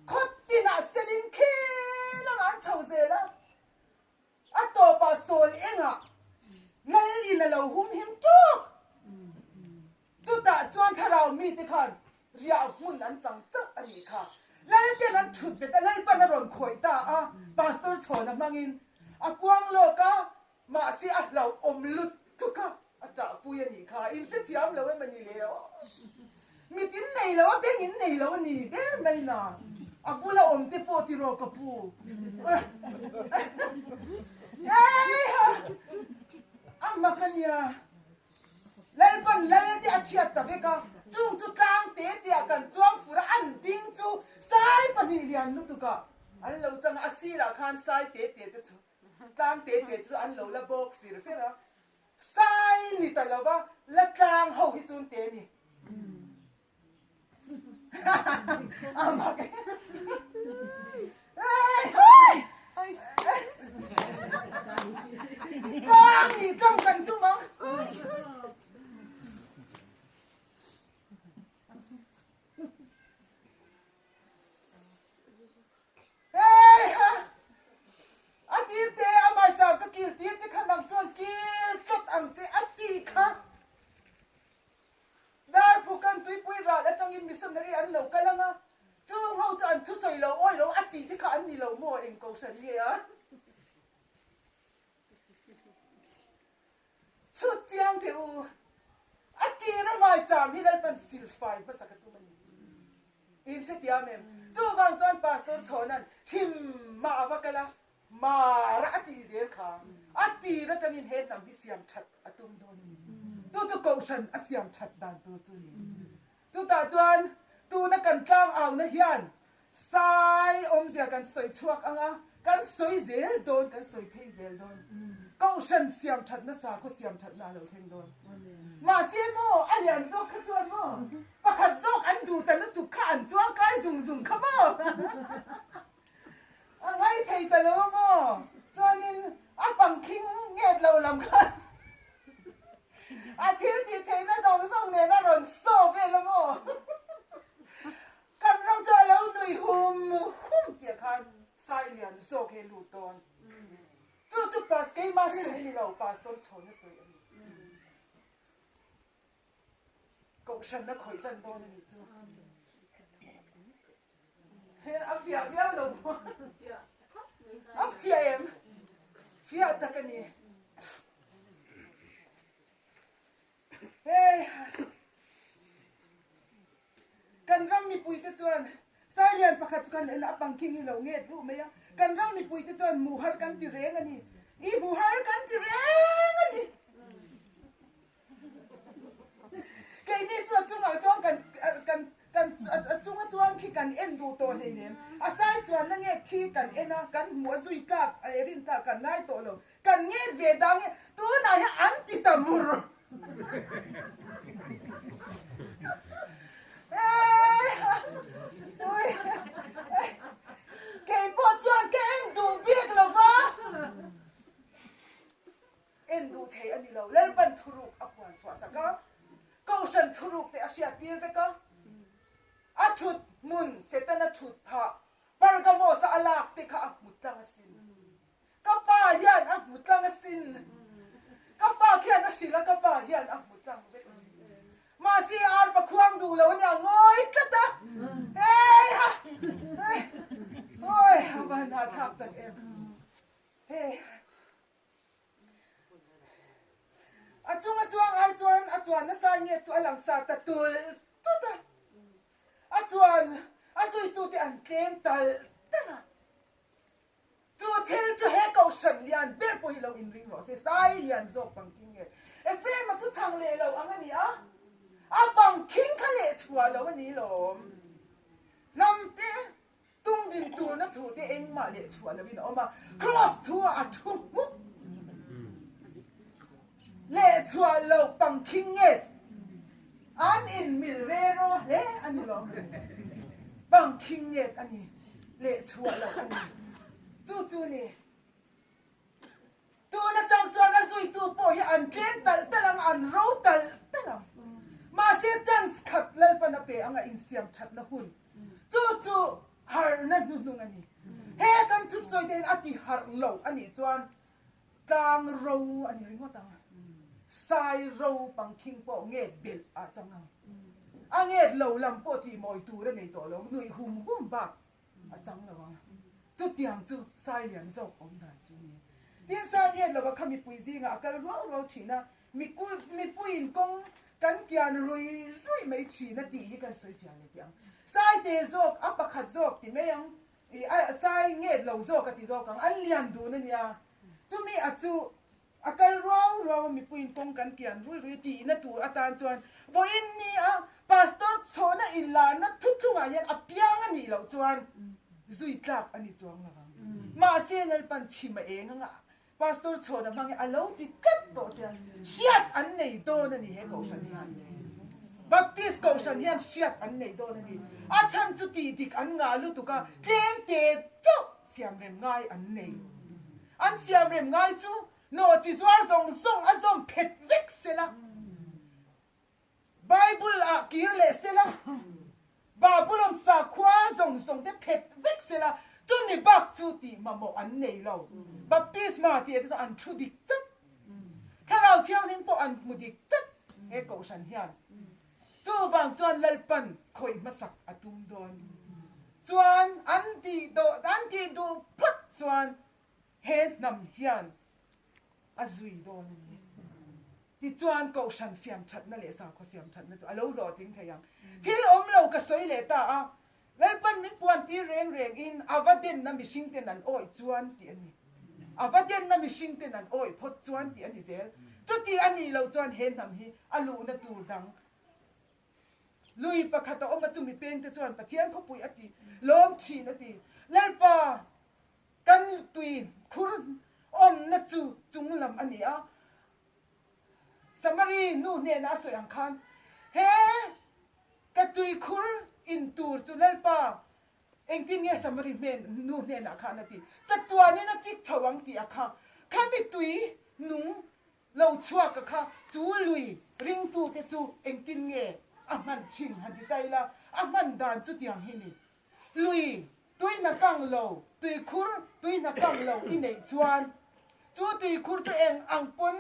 khaw tinah selin khel lamah an chho zel a. A tawpah sawl engah Lal in a lo humhim ṭawk. Chutah chuan thlarau mite khan riah hmun an chang chauh a nih kha. Lalten an ṭhut bet a, Lalpan a rawn khawih ta a, Pastor chhawna hmangin a puang lawk a, mahse a hlauhawm lutuk a, a ṭahpui a nih kha. In hrethiam lo em a ni le aw. Mit in nei lo a, beng in nei lo a ni ber mai na. A bula awm te pawh tiraw ka pu. Eiha! A mak a nia. Lalpan lal te a chhiat ta vek a, chung chu tlang te tia kan chuang fur a, an ding chu sai pahnih lian lutuk a an lo chang a, a sirah khan sai te te te chu tlang te te chu an lo la bawk fir fer a, sai ni ta lo va, la tlang ho hi chun te ni. A mak e. Tlang nih tlang kan tum ang. Hei ha! A tir te a maicham ka kil tir che kha nang chuan kil tlat ang che a ti kha. Darphukan tuipui ral atangin missionary an lo kal ang a, chung ho chu an thusawi lo awi lo a tih te kha an ni lo maw eng kohhran nge a? Chhut chiang teh u, a tir a maicham hi Lalpan silfai hmasa ka tum a ni. In hrethiam em? Chuvang chuan Pastor Chhawna'n chhim mah a va kal a, Mara a tih zel kha a tir atangin he hnam hi siam that a tum dawn a ni. Chu chu Kohhran a siam that dan tur chu a ni. Chutah chuan tuna kan tlang auna hian sai awmzia kan sawi chhuak ang a, kan sawi zel dawn, kan sawi phei zel dawn. Kohhran siam thatna sakhaw siam thatna a lo thleng dawn. Mahse maw a lian zawk kha chuan maw pakhat zawk an duh ta lutuk kha an chuang kai zung zung kha maw. A ngaithei ta lo a maw? Chuanin a pangkhing nget lo lam khan a thil tih theihna zawng zawng nen a rawn saw vel a maw? Kan ram chu a lo nui hum hum tih khan Sailian zawk he lut dawn. Chu chu pas keimah sawi ni lo Pastor chhawna sawi a ni. Kohhranna khawih tan dawn a nih chu. He a fiah viau lo maw? A fiah em? Fiah tak a ni. Hei kan ram mipuite chuan Sailian pakhat chu kan en a pangkhing hi lo nget ruh mai a. Kan ram mipuite chuan hmuh har kan ti reng a ni. I hmuh har kan ti reng a ni. Keini chu a chungah chuan kan kan kan a chunga chuan khi kan en duh tawh hleinem. A sai chuanna nget khi kan en a, kan hmuh a zui tlak a erin tlak kan ngai tawh lo. Kan nget ve dang e, tunah hian an ti ta mur. Kei pawh chuan ka en duh bik lo va. En duh thei a ni lo. Lalpan thuruk a puan chhuah sak a, Kohhran thuruk te a hriat tir vek a. A thut hmun Setana thut phah Pergamos-a a lak te kha a hmu tlang asin. Ka pa hian a hmu tlang asin. Ka pa khian a hrilh a, ka pa hian a hmu tlang vek a ni. Mahse arpa khuang duh lo a nia ngawi tlat a. Heiha! Awi a van hahthlak tak em. Hei. A chunga chuang ai chuan a chuan nasa nge chu a langsar ta tul tut a, a chuan a zuitute an tlem tal tal a. Chu thil chu he kohhran lian ber pawh hi lo inring rawh se, sai lian zawk pangkhing nge. Ephraim-a chu chhang leh lo ang a ni a, a pangkhing kha leh chhuah lo a ni lawm. Hnamte Tung din turna thu te engmah leh chhuah loin a awm a, Kraws thu ah a thu hmuk. Leh chhuah loh pangkhing nget an in mil re ro hle a ni lo. Pangkhing nget a ni, leh chhuah loh a ni. Chu chu ni. Tun atang chuan a zuitu pawh hi an tlem talh talh ang, an ro talh talh ang. Mahse chance khat Lalpan a pe ang a insiam thatna hun. Chu chu harhna hnuhnung a ni. He kan thusawi te hian a ti harh lo a nih chuan tlang ro a ni ringawt ang. Sai ro pangkhing pawh nget belh ah chang ang. A nget lo lam pawh tih mawi tur a nei tawh lo, nuih hum hum bak a chang lo ang. Chutiang chu sai lian zawk awm dan chu a ni. Tin, sai nget lova kha mipui zingah a kal ruau ruau thin a, mipuiin kawng kan kian rui rui mai thin a tih hi kan sawi fiah leh teh ang. Sai te zawk a pakhat zawk ti mai ang, ih a sai nget lo zawk a ti zawk ang, an lian dun a nia. Chumi a chu A kal ruau ruau a mipuiin kawng kan kian rui rui tihna tur atan chuan vawiin ni a Pastor chhawhna inlarna thuthlungah hian a piang a nih loh chuan zui tlak a ni chuang lo ang. Mahse Lalpan chhim a eng anga Pastor chhawhna hmang hi a lo ti tlat tawh sia hriat an nei dawn a ni he kohhran hian. Baptist kohhran hian hriat an nei dawn a ni. A chhan chu tih dik an ngah lutuk a tlem te chauh siamrem ngai an nei. An siamrem ngai chu nawhchi zuar zawng zawng a zawm phet vek sela, Bible ah kir leh sela, Babulon sakhua zawng zawng te phet vek sela, chumi bak chu tih mamawh an nei lo. Baptisma tih ah te chuan an thu dik chat. Thlarau Thianghlim pawh an hmu dik chat he kohhran hian. Chuvang chuan Lalpan khawih hmasak a tum dawn. Chuan an tih dawh an tih duh phawt chuan he hnam hian a zui dawn a ni. Tichuan kohhran siam thatna leh sakhaw siam thatna chu a lo hlawhtling thei ang. Thil awm lo ka sawi leh ta a, Lalpan min puan tir reng reng in a va denna mihring ten an awih chuan tih a ni. A va denna mihring ten an awih phawt chuan tih a ni zel. Chuti a nih loh chuan he hnam hi a luhna tur dang lui pakhat a awm a, chumi peng te chuan Pathian khawpui a ti lawm thin a ti. Lalpa kan tui khur awmna chu chung lam a ni a, Samari nu hnenah a sawi ang khan, He ka tuikhur in tur chu Lalpa, engtin nge Samari hnen nu hnenah khan a ti? Chatuanin a chik chho ang tih a kha. Khami tui nung lo chhuak a kha, chu lui ringtute chu engtin nge a hman thin han ti ta ila, a hman dan chutiang hi ni. Lui tuihna kang lo, tuikhur tuihna kang lo i neih chuan chu tuikhur chu eng ang pawn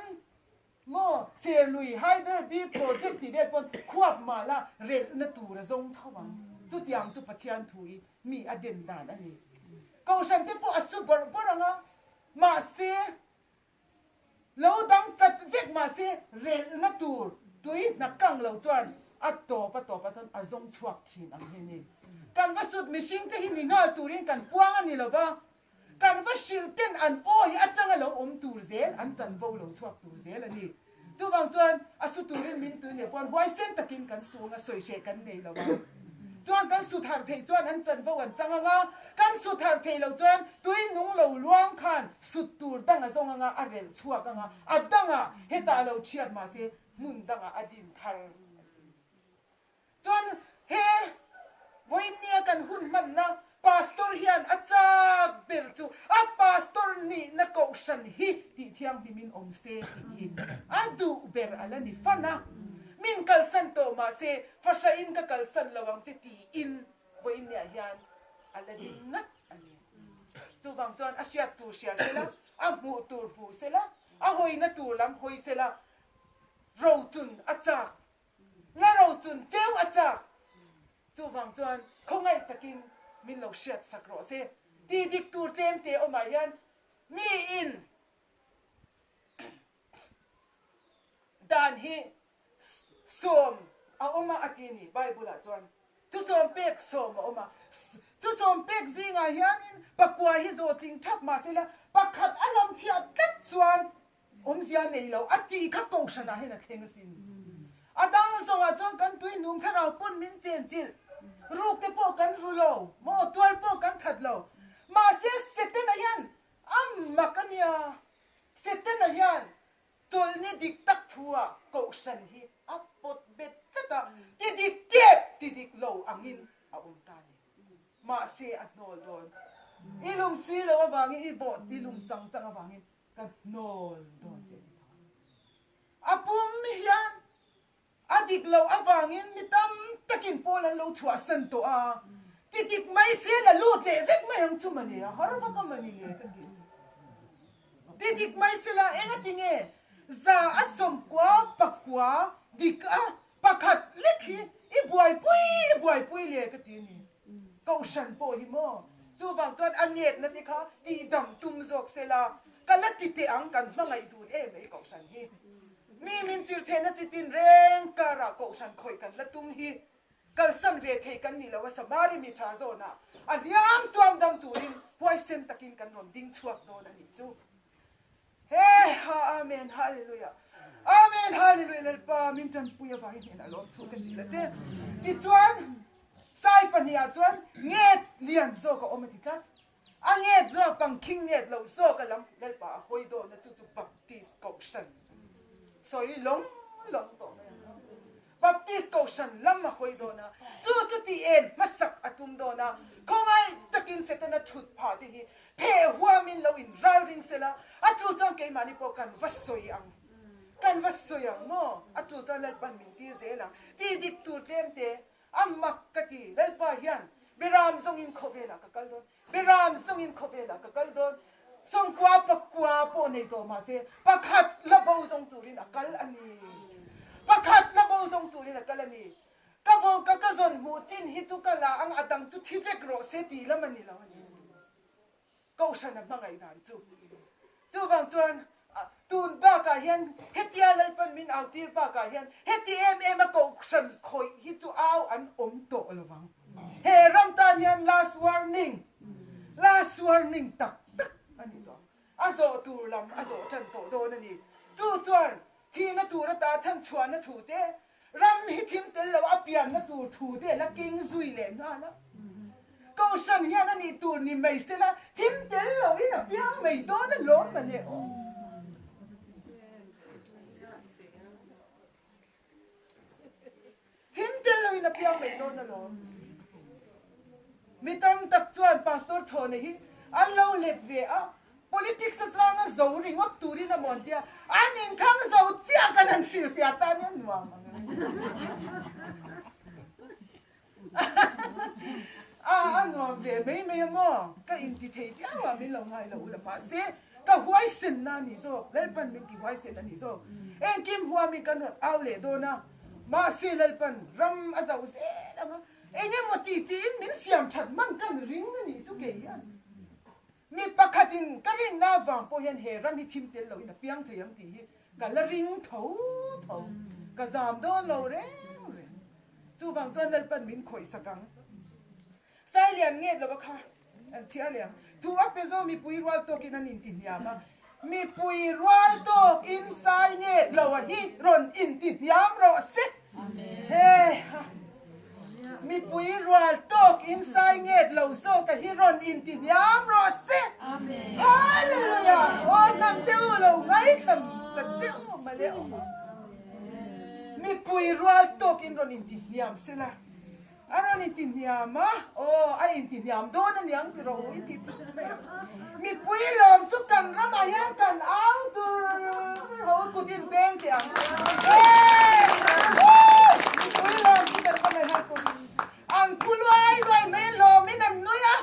maw Serlui Hydel B project tih vel pawn khuap mah la relhna tur a zawng tho ang. Chutiang chu Pathian thu i mi a den dan a ni. Kohhran te pawh a su bawrh bawrh ang a, mahse Lo dang chat vek mahse relhna tur tui hna kang lo chuan a tawp a tawp ah chuan a zawng chhuak thin ang hi ni. Kan va sut mihring te hi mi nghal turin kan puang a ni lova, kan va hrilh ten an awi atanga lo awm tur zel an chanvo lo chhuak tur zel a ni. Chuvang chuan a su turin min tui leh pawn huaisen takin kan su anga sawi hreh kan nei lo a. Chuan kan su thar theih chuan an chanvo an chang anga, kan su thar theih loh chuan tui nung lo luang khan sut tur dang a zawng anga a relh chhuak anga, a dangah hetah lo thiat mahse hmun dangah a din thar a ni. Chuan he vawiinnia kan hun hmanna Pastor hian a chak ber chu a Pastor nihna kohhran hi tih thianghlimin awm se tih hi a duh ber a la ni fan a. Min kalsan tawh mahse fahrahin ka kalsan lo ang che tiin vawiinniah hian a la ding ngat a ni. Chuvang chuan a hriat tur hria sela, a hmuh tur hmu sela, a hawina tur lam hawi sela, rochun a chak Na ro chun cheu a chak. Chuvang chuan khawngaih takin min lo hriat sak rawh se. Tih dik tur tlem te awmah hian miin dan hi sawm a awm a a ti a ni Bible ah chuan. Thusawm pek sawm a awm a. Thusawm pek zingah hianin pakua hi zawhtling thap mahsela pakhat a lam chhiah tlat chuan Awmzia nei lo a tih kha kohhranah hian a thleng asin. A dang zawngah chuan kan tui nung thlarau pawn min chen chilh. Ruk te pawh kan ru lo, maw tual pawh kan that lo. Mahse Setana hian a mak a nia. Setana hian. Chawlhni dik tak thu-ah kohhran hi a pawt bet tlat a, ti dik tep ti dik lo angin a awm ta a ni. Mahse a hnawl dawn. I lum si lo avangin i bawh i lum chang chang avangin ka hnawl dawn che ti tho a. A pum hian A dik loh avangin mi tam takin pawl an lo chhuahsan tawh a, ti dik mai se la lut leh vek mai ang chu mawle, a har vak a mawni le ka ti. Ti dik mai se la engati nge za a sawmkua pakua dik a pakhat lek hi i buaipui i buaipui le ka ti a ni. Kohhran pawh hi maw chuvang chuan a ngetna te kha tihdam tum zawk se la ka la ti teh ang kan hmangaih dun em mai kohhran hi. Mi min chir theihna chi tin reng karah kohhran khawih kan la tum hi kalsan ve thei kan ni lo a, Samari mi tha zawnah a hliam tuam dam turin huaisen takin kan rawn ding chhuak dawn a nih chu. He ha Amen Hallelujah Amen Hallelujah Lalpa min tanpui avangin hnenah lawmthu ka hrilh a che. Tichuan Sai pahnihah chuan nget lian zawk a awm a ti tlat. A nget zawk pangkhing nget lo zawk a lam Lalpa a hawi dawn a chu chu Baptist Kohhran sawi lawng lawng tawh mai ang. Baptist Kohhran lam a hawi dawn a, chu chu tih en hmasak a tum dawn a, khawngaih takin Setana thut phah te hi pheh huamin lo in ralring sela, a tu chuan keimahni pawh kan va sawi ang, kan va sawi ang maw? A tu chuan Lalpan min tir zel ang tih dik tur tlem te A mak ka ti, Lalpa hian Biram zawngin khawvelah ka kal dawn, Biram zawngin khawvelah ka kal dawn, sawmkua pakua pawh nei tawh mahse pakhat la bo zawng turin a kal a ni, pakhat la bo zawng turin a kal a ni. Ka bo ka ka zawn hmuh chin hi chu ka la ang a dang chu thi vek rawh se tih lam a ni lo a ni. Kohhran a hmangaih dan chu. Chuvang chuan tun bakah hian hetia Lalpan min au tir bakah hian heti em em a kohhran khawih hi chu au an awm tawh lo vang. He ram tan hian last warning, last warning tak tak a ni tawh. A zawh tur lam a zawh tan tawh dawn a ni. Chu chuan thihna tur ata chhanchhuahna thu te, Ram hi thim tel lo a pianna tur thu te la keng zui leh nghal a. Kohhran hian a nih tur ni mai sela thim tel lo in a piang mai dawn a lawm ma le aw. Thim tel lo in a piang mai dawn a lawm. Mi tam tak chuan Pastor Chhawna hi an lo let ve a, Politics atanga zo ringawt turin a mawn tia, an inthang zo chiah kan han hrilhfiah tan hian nuam ang a, a nuam ve mai mai a maw? Ka inti thei viau a, min lo ngai lo ula mahse ka huaisenna a ni zawk, Lalpan min ti huaisen a ni zawk. Engkim huamin kan rawn au leh dawn a, mahse Lalpan ram a zo zel ang a, Eng emaw ti tiin min siam that hman kan ring a nih chu kei hian. Mi pakhatin ka rinna avang pawh hian he ram hi thim tel loin a piang thei ang tih hi ka la ring tho tho. Ka zam dawn lo reng reng. Chuvang chuan Lalpan min khawih sak ang. Sailian nget lova kha an chhiar leh ang. Thu a pe zo mipui rual tawkin an intihniam a. Mipui rual tawkin sai nget lo a hi rawn intihniam rawh se. He ha. Mipui rual tawkin sai nget lo zawk a hi rawn intihniam rawh se. Hallelujah! Aw hnam te u lo ngaithla ta che u male aw. Mipui rual tawkin rawn intihniam sela. A rawn inti hniam a, aw a inti hniam dawn a niang ti rawh u i ti tak mai a. Mipui lawm chu kan ramah hian kan au dur dur ho kut in beng teh ang. Mipui lawm chu kan ramah hian kut an phu luai luai mai a, lawmin an nui a,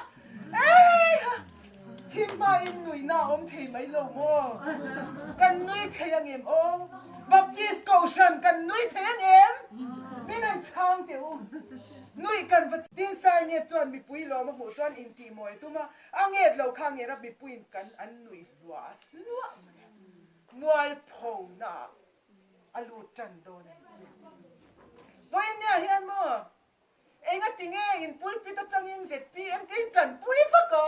eiha thim hmain nuihna a awm thei mai lo maw? Kan nui thei angem aw? Baptist Kohhran kan nui thei angem? Min an chhang teh u. Nui kan va Tinsai nge chuan mipui lawm a hmuh chuan intih mawi a tum a, a nget lo kha nge rap mipuiin kan an nui hluah hluah mai a, mualpho naah a lut tan dawn a ni che. Vawiin nia hian maw Engati nge in pulpit atangin zpm te in tanpui vak a,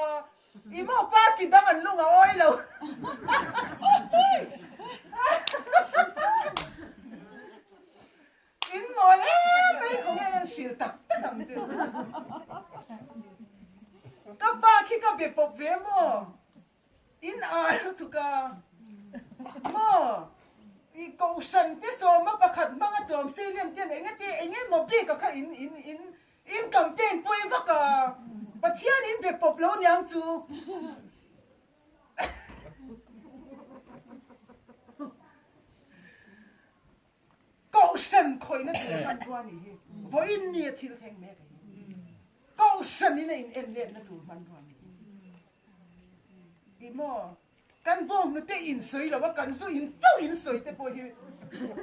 i maw party dang an lung a awi lo. In mawl em mai khaw nge an hrilh tak tak ang chu. Ka pa khi ka be pawp ve maw? In ar lutuk a maw? I kohhran te sawma pakhat hmanga chawm seilian ten engati engemaw bik a kha in in in in campaign pawih vak a, Pathian in be pawp lo niang chu. Kohhran khawihna tur hmanrua nih hi vawiin ni a thil thleng mek a hi. Kohhran in a in en letna tur hmanrua nih hi. Ti maw? Kan bawnghnute in sawi lo a, kan zu in chauh in sawi te pawh hi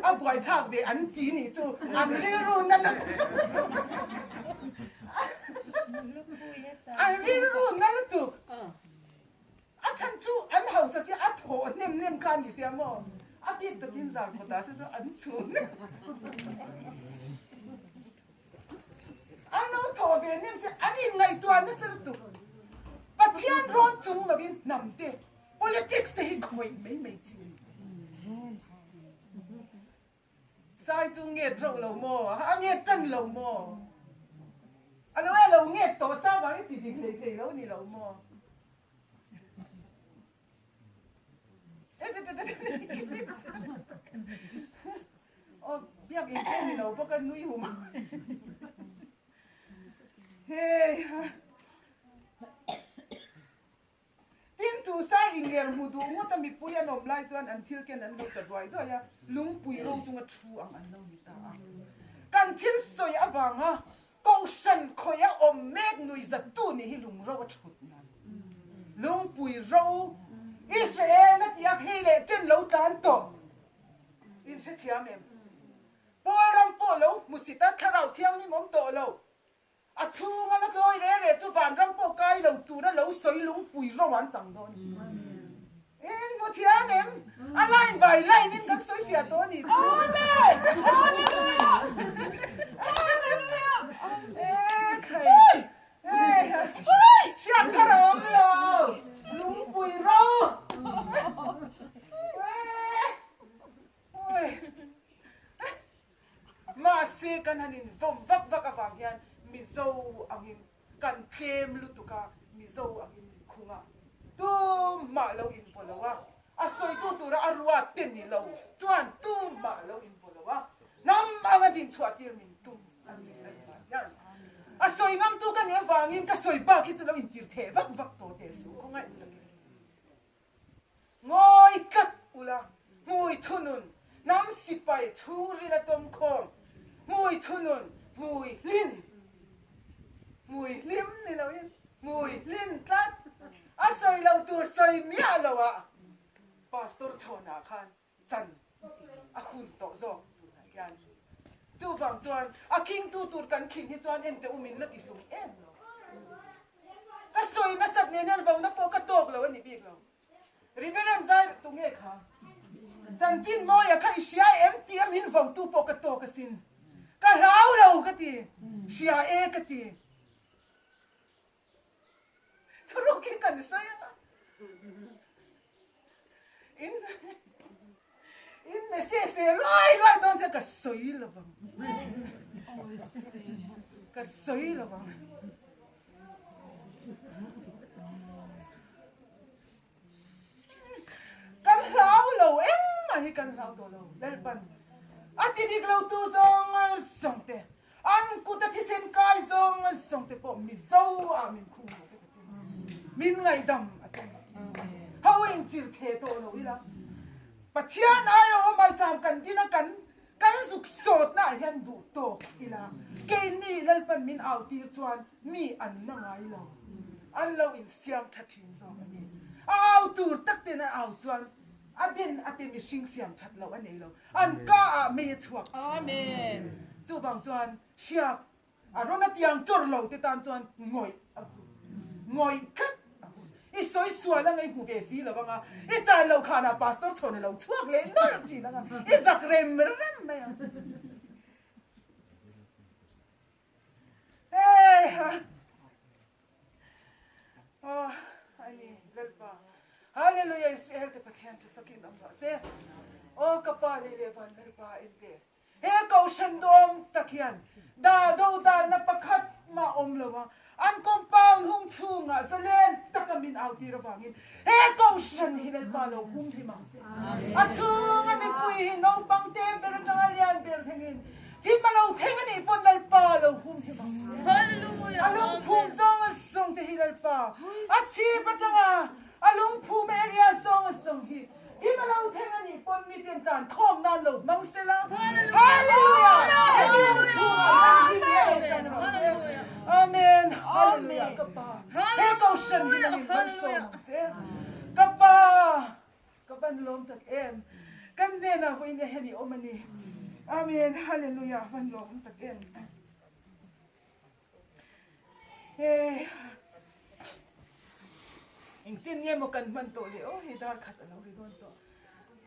a buaithlak ve an ti nih chu an rilru na lutuk an rilru na lutuk a chhan chu an hausa sia a thawh hnem hnem kha a ni sia maw a bik takin zar khawtah se chu an chhung An lo thawh ve nem che an inngaihtuah nasa lutuk. Pathian rawn chung lovin hnam te, politics te hi khawih mai mai chi a ni. Sai chu nget rauh lo maw? A nget tan lo maw? A lo a lo nget tawh sa vangin ti dik hlei thei lo ni lo maw? Aw biak in pawh ni lo bawk a nui hum hei ha tin chu sai in ler hmu duh ngawt a mipui an awm lai chuan an thil ken an lo ta duai duai a lungpui ro chunga thu ang an lo ni ta a kan thil sawi avanga Kohhran khawih a awm mek nuihzattu nih hi lungro a thut nan lungpui ro Israel a tih a hei leh chen lo tlan tawh in hrethiam em? Paul ram pawh lo hmusit a thlarau thianghlim awm tawh lo a chhunga la tlawi re re chu vanram pawh kai lo tura lo sawi lungpui ro an chang dawn In hmu thiam em? A line by line in kan sawi fiah tawh a nih chu. Amen! Hallelujah! Hallelujah! Eh khai. Eh hriat thar a awm lo. Lungpui ro. Eh. Oi. Mahse kan han in vawm vak vak avang hian Mizo angin Kan tlem lutuk a, Mizo angin min khung a, tumah lo invaw lo a, a sawitu tura a ruat te ni lo chuan tumah lo invaw lo a, hnam anga dinchhuah tir min tum a ni a ni mah hian. A sawi ngamtu ka nih avangin ka sawi bak hi chu lo inchir theh vak vak tawh teh suh khawngaih takin. Ngawi tlat ula, hmui thunun, hnam sipai chhungril a tawm khawm, hmui thunun, hmui hlin, hmui hlim ni loin hmui hlin tlat, a sawi lo tur sawi miah lo ah Pastor Chhawnah khan chan a hun tawh zawk tunah hian. Chuvang chuan a khingtu tur kan khin hi chuan ente u min la ti hlum em lo. Ka sawi nasat nen hian vona pawh ka tawk lo a ni bik lo. Reverend zai tu nge kha? Chanchin mawia kha i hria em tih a min votu pawh ka tawk asin. Ka hlau lo ka ti, hria e ka ti. Thuruk hi kan sawi anga in in message leh luai luai dawn che ka sawi lo vang ka sawi lo vang kan hlau lo engmah hi kan hlau tawh lo Lalpan a ti dik lo tu zawng zawng te An kut a thisen kai zawng zawng te pawh Mizo ah min khung lo vek a ti. Min ngaihdam a ti. Ho in chir the tawh lo ila. Pathian aia awm ai cham kan din a kan kan zuk sawt na ah hian duh tawk ila. Keini Lalpan min au tir chuan mi an na ngai lo. An lo in siam tha thin zawk a ni. A au tur tak ten a au chuan a den a te mihring siam that loh a nei lo. An ka ah mei a chhuak thin. Chuvang chuan hriak a rawn a tiang chawr lo te tan chuan ngawih a hun. Ngawih tlat a hun. I sawi sual anga i hmu ve si lo anga, i chan loh khanah pastor chhawn a lo chhuak leh nawlh thin anga, i zak rem rem mai ang. Heiha. Aw, ani Lalpa. Hallelujah, Israel te Pathian chu fakin awm rawh se. Aw ka pa lei leh van Lalpa en teh. He kohhran duhawm tak hian da do dalna pakhat mah awm lo a. An compound hung chhungah zalen taka min au tir avangin he Kohhran hi Lalpa lo hum hlim ang che. A chhunga mipui hi naupang te ber atanga lian ber thlengin thim a lo thleng a nih pawn Lalpa lo hum hlim ang che. A lungphum zawng zawng te hi Lalpa a chhip atanga a lungphum area zawng zawng hi Thim a lo thleng a nih pawn miten tan khawm nan lo hmang se la. Hallelujah! Hemi ram chhungah hian hlim leh chan rawh se. Amen. Hallelujah. Ka pa. He kohhran hi nangin malsawm ang che. Ka pa, ka van lawm tak em. Kan hnenah vawiin e heni awm a ni. Amen. Hallelujah. Van lawm tak em. He engchin nge maw kan hman tawh le aw hei dar khat a lo ri dawn tawh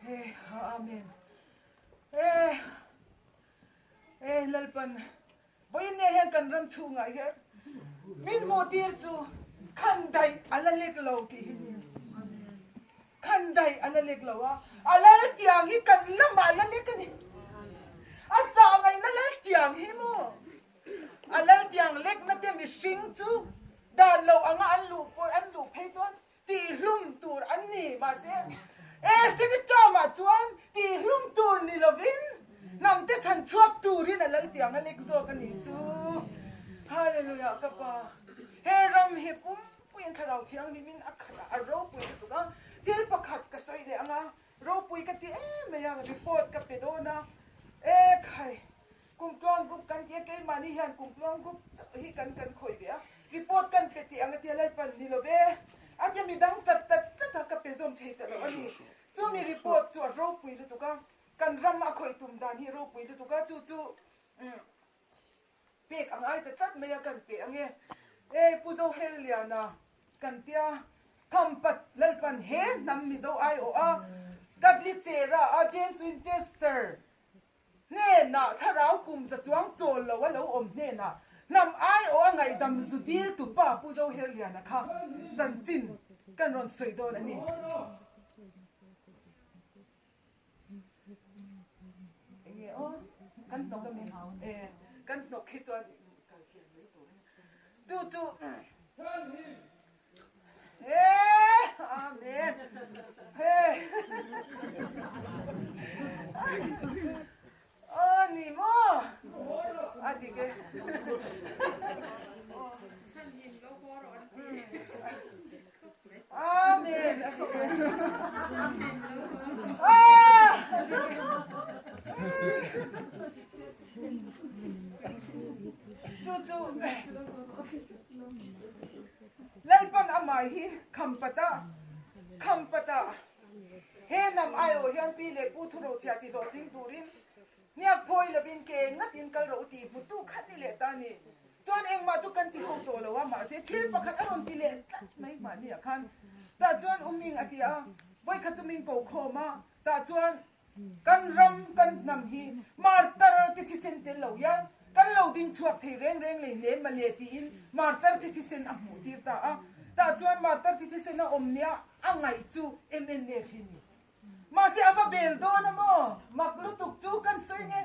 he amen he he lalpan vawiin nge hian kan ram chhungah hian min hmuh tir chu khan daih a la lek lo tih hi ni khan daih a la lek lo a a lal tiang hi kan lamah a la lek a ni a zah ngaihna lal tiang hi maw A laltiang lekna te mihring chu dan lo anga an luh pawh an luh phei chuan tihhlum tur an ni. Mahse, e Senate term-ah chuan tihhlum tur ni lovin hnam te chhan chhuak turin a laltiang a lek zawk a nih chu. Hallelujah ka pa. He ram hi pumpuiin Thlarau Thianghlimin a khat a, a ropui lutuk a. Thil pakhat ka sawi leh anga ropui ka ti em mai a, report ka pe dawn a. E khai. Kumtluang group kan ti a, keimahni hian kumtluang group chauh hi kan kan khawih ve a, report kan pe tih ang a tia Lalpan ni lo ve, a tia midang chat tat tlat a ka pe zawm thei ta lo a ni. Chumi report chu a ropui lutuk a, kan ram a khawih tum dan hi ropui lutuk a, chu chu pek ang ai ta tlat mai a kan pe ang e. E Pu Zoherliana kan tia Khampat Lalpan he hnam Mizo aiawh a, Kadlichera a James Winchester Hnenah thlarau kum za chuang chawl lo a lo awm hnenah hnam aiawh a ngaihdam zu dil tu pa Pu Zoherliana kha chanchin kan rawn sawi dawn a ni. Enge aw kan hnawk a mi e kan hnawk hi chuan kal kian mai tur a ni. Chu chu He Amen. He. Aw ni maw? A dik e. Amen. A dik e. Ah, a dik e. Chu chu Lalpan amah hi Khampata Khampata he hnam aiawh hian pi leh pu thurochhiah ti hlawhtling turin hniak phawi lovin ke ngatin kal rawh u tih hmutu khat ni leh ta a ni. Chuan engmah chu kan ti ho tawh lo a, mahse thil pakhat a rawn ti leh tlat mai mahni ah khan tah chuan uming a ti a, vawikhat chu min ko khawm a, tah chuan Kan ram, kan hnam hi martar te thisen tel lo hian kan lo ding chhuak thei reng reng lei hle male tiin martar te thisen a hmuh tir ta a. Tah chuan martar te thisen a awm nia a ngaih chu MNF hi ni. Mahse a va bel dawn a maw? Mak lutuk chu kan sawi nge?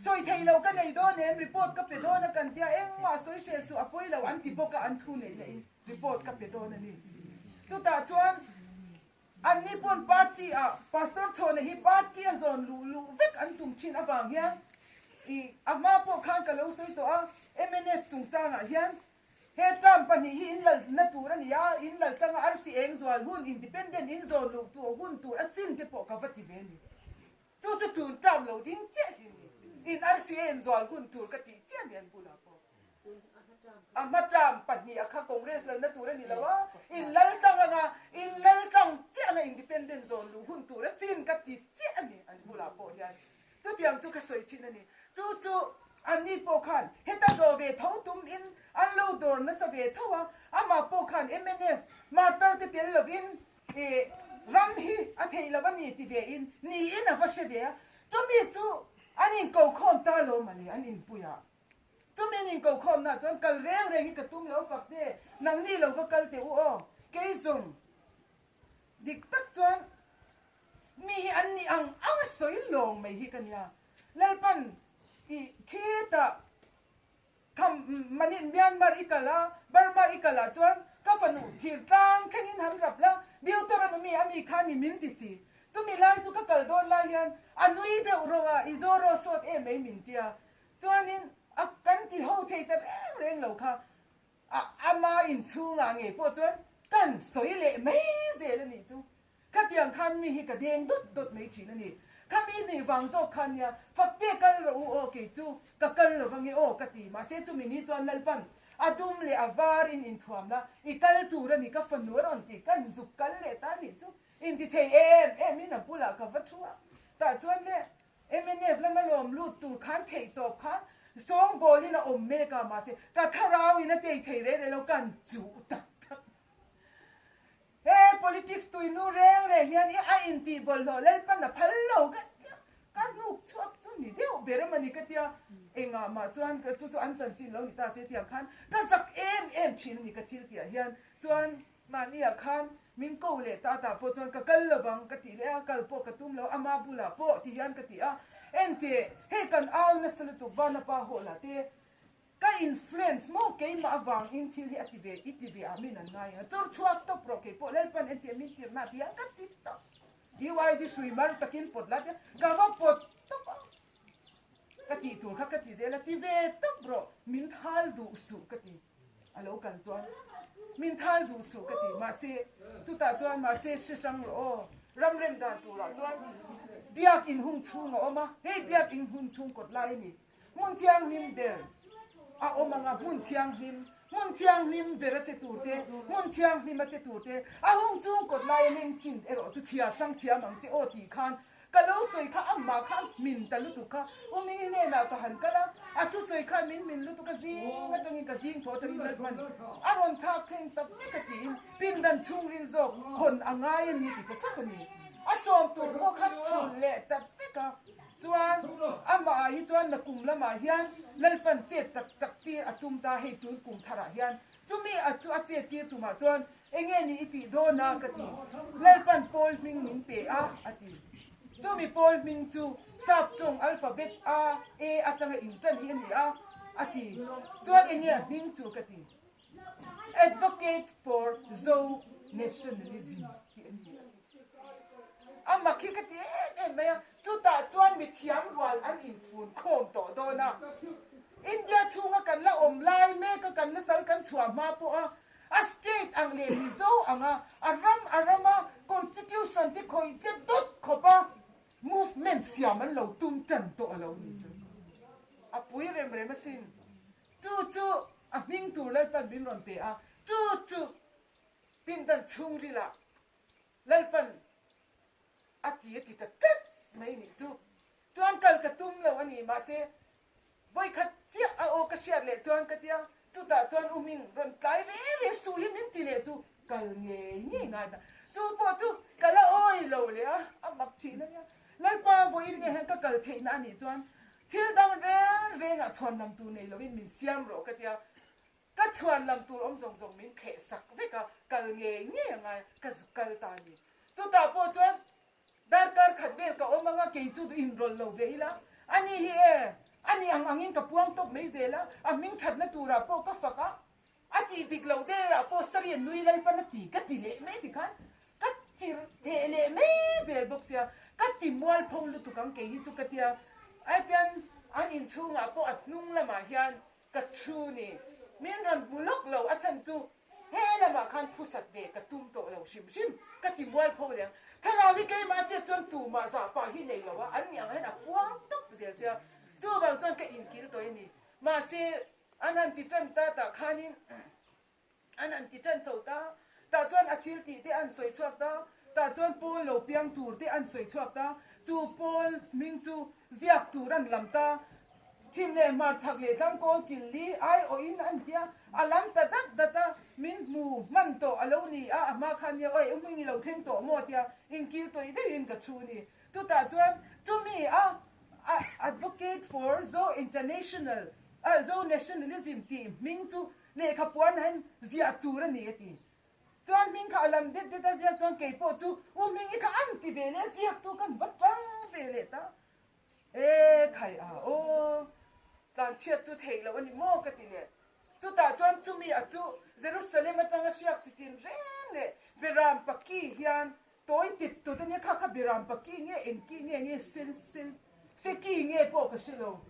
Sawi thei lo ka nei dawn em? Report ka pe dawn a kan tia engmah sawi hreh suh a pawi lo an ti bawk a an thu neih leh in report ka pe dawn a ni. Chutah chuan Anni pawn party ah Pastor Chhawna hi party a zawn luh luh vek an tum thin avang hian i a hma pawh khan ka lo sawi tawh a, mnf chungchangah hian he term pahnih hi in lal na tur a ni a, in lal tanga arsi eng zual hun independent in zawn luh tur hun tur a sin te pawh ka va ti ve a ni. Chu chu tun term lo ding chiah hi a ni. In arsi eng zual hun tur ka tih chiah a ni an bulah pawh. A hma term pahnih a kha Congress lalna tur a ni lo a, in lal tlang anga in lal tlang chiah anga independent zawn luh hun tur a sin ka ti chiah a ni an bulah pawh hian. Chutiang chu ka sawi thin a ni. Chu chu anni pawh khan heta zawh ve tho tum in an lo dawr nasa ve tho a, amah pawh khan mnf martar te tel lovin i ram hi a theih loh a ni ti ve in niin a va hre ve a. Chumi chu an inkokhawm ta lo mawle an inpuiah. Chumi an inkokhawmna chuan kal reng reng hi ka tum lo fak te, nangni lo va kal teh u aw, kei zawng dik tak chuan mi hi an nih ang ang a sawi lawng mai hi ka nia. Lalpan i khitah tham Mani Myanmar i kal a, Burma i kal ah chuan ka fanu thir tlang thlengin han rap la, Deuteronomy a mi kha ni min ti si. Chumi lai chu ka kal dawn lai hian a nui deuh ro a, i zawraw sawt em ei min tia. Chuanin a kan ti ho thei ta reng reng lo kha. A ama inchhungah ngei pawh chuan kan sawi leh mai zel a nih chu. Khatiang khan mi hi ka deng dawt dawt mai thin a ni. Kha mi nih vang zawk khan nia, Fakte kal rawh u aw kei chu ka kal lo vange aw ka ti. Mahse chumi ni chuan Lalpan a dum leh a var in inthuam la, i kal tur a ni ka fanu a rawn ti. Kan zuk kal leh ta a nih chu. Inti thei em em in a bulah ka va thu a. Tah chuan le Mnf lama lawm lut tur khan theih tawp khan sawngbawl in a awm mek a, mahse ka thlarau in a tei thei reh reh lo kan chuh tak tak. He politics tuinu reng reng hian i a intih bawlhhlawh Lalpan a phal lo ka tia, ka hnuk chhuak chu ni deuh ber a mani ka tia, engah mah chuan ka chu chu an chanchin lo ni ta che tiang khan ka zak em em thin a ni ka thil tihah hian chuan mahniah khan min ko leh ta tah pawh chuan ka kal lovang ka tih leh a, kal pawh ka tum lo ama bulah pawh ti hian ka ti a, enteh hei kan au nasa lutuk Vanapa hawh lah te Ka influence maw keimah avangin thil hi a ti ve i ti ve ah min an ngai ang a, chawr chhuak tawp rawh keipawh Lalpan entir min tirna a ti ang ka ti tawp. UID hrui mar takin pawt la tia ka va pawt tawp a, ka tih tur kha ka ti zel a, ti ve tawp rawh min thal duh suh ka ti a lo kal chuan min thal duh suh ka ti mahse chutah chuan mahse hre hrang rawh aw ramrem dan turah chuan biak in hung chhung a awm a, hei biak in hung chhung kawt lai a ni. Hmun thianghlim ber a awm ang a, hmun thianghlim, hmun thianghlim ber a che tur te, hmun thianghlim a che tur te, a hung chung kawt laia leng chin erawh chu thiar hrang thiam ang che aw tih khan ka lo sawi kha amah kha a hmin ta lutuk kha Umini hnenah ka han kal a, a thusawi khan min hmin lutuk a zing atangin ka zing thaw atangin Lalhman a rawn thlak thleng tak vek a tiin pindan chhungrin zawk hawn a ngai a ni ti ta tlat a ni. A sawm tur pawh kha thul leh ta vek a. Chuan amah ah hi chuan nakum lamah hian Lalpan chet tak tak tir a tum ta hei tun kum tharah hian chumi a chu a chet tir tumah chuan enge ni i tih dawn a ka ti Lalpan pawl hming min pe a a ti chumi pawl hming chu sap tawng alphabet a e atanga in tan hi a ni a a ti chuan enge a hming chu ka ti Advocate for Zo Nationalism tih a ni a ti. A mak hi ka ti em em mai a, chutah chuan mithiam rual an infun khawm tawh dawn a. India chhunga kan la awm lai mek a, kan la sal kan chhuah hma pawh a, a state ang leh Mizo anga a ram a rama constitution te khawih chep dawt khawp a movement siam an lo tum tan tawh a lo ni chu. A pui rem rem asin. Chu chu a hming tur Lalpan min rawn pe a, chu chu pindan chhungrilah Lalpan a ti a ti ta tlat mai nih chu. Chuan kal ka tum lo a ni, mahse vawikhat chiah a aw ka hriat leh chuan ka tia, chutah chuan u hming rawn tlai ve ve suh hi min ti leh chu kal ngei ngei ngai ta. Chu pawh chu ka la awi lo leh a, a mak thin a nia. Lalpa vawiin nge hian ka kal theihna a nih chuan Thil dang reng rengah chhuan lam tur nei loin min siam rawh ka tia, ka chhuan lam tur awm zawng zawng min pheh sak vek a, kal ngei ngei a ngai a, ka zuk kal ta a ni. Chutah pawh chuan darkar khat vel ka awm anga kei chu inrawlh lo ve ila, ani hi e, ani ang angin ka puang tawp mai zel a, a hming thatna turah pawh ka fak a, A tih dik loh der ah pawh Sarian nui Lalpan a ti ka ti leh mai tikhan ka chirh theh leh mai zel bawk sia, ka ti mualpho lutuk ang kei hi chu ka tia, aitian an inchhungah pawh a hnung lamah hian ka thu ni, min rawn hmu lawk lo a chhan chu he lamah khan phusat ve ka tum tawh lo hrim hrim ka ti mualpho leh ang, thlarau hi keimah chet chuan tumah zah pah hi nei lo a, an ni ang hian a puang tawp zel sia, chuvang chuan ka inkil tawh i ni, mahse An han ti tan ta tah khanin an han ti tan chho ta, tah chuan a thil tih te an sawi chhuak ta, tah chuan Paul lo piang tur te an sawi chhuak ta, chu Paul hming chu ziak tur an lam ta, chhim leh hmar chhak leh tlang kawl kil li ai awhin an tia, a lam ta dat dat a, min hmu hman tawh a lo ni a, a hma khan nia awi hming i lo thleng tawh maw tia inkil tawih deuhin ka chhu ni, chutah chuan chumi a advocate for Zo International A Zo Nationalism tih hming chu lehkha puan hian ziah tur a ni a ti. Chuan hming kha a lam det det a ziak chuan kei pawh chu u hming i kha an ti ve leh a ziak tu kan va tang ve leh ta. E khai a aw. Tlanchhiat chu theih loh a ni maw ka ti leh. Chutah chuan chumi a chu Jerusalem atanga hriak chi tin reng leh Beram paki hian tawi tit tut a nia, kha kha Beram paki nge eng ki nge nge sel sel se ki nge pawh ka hre lo.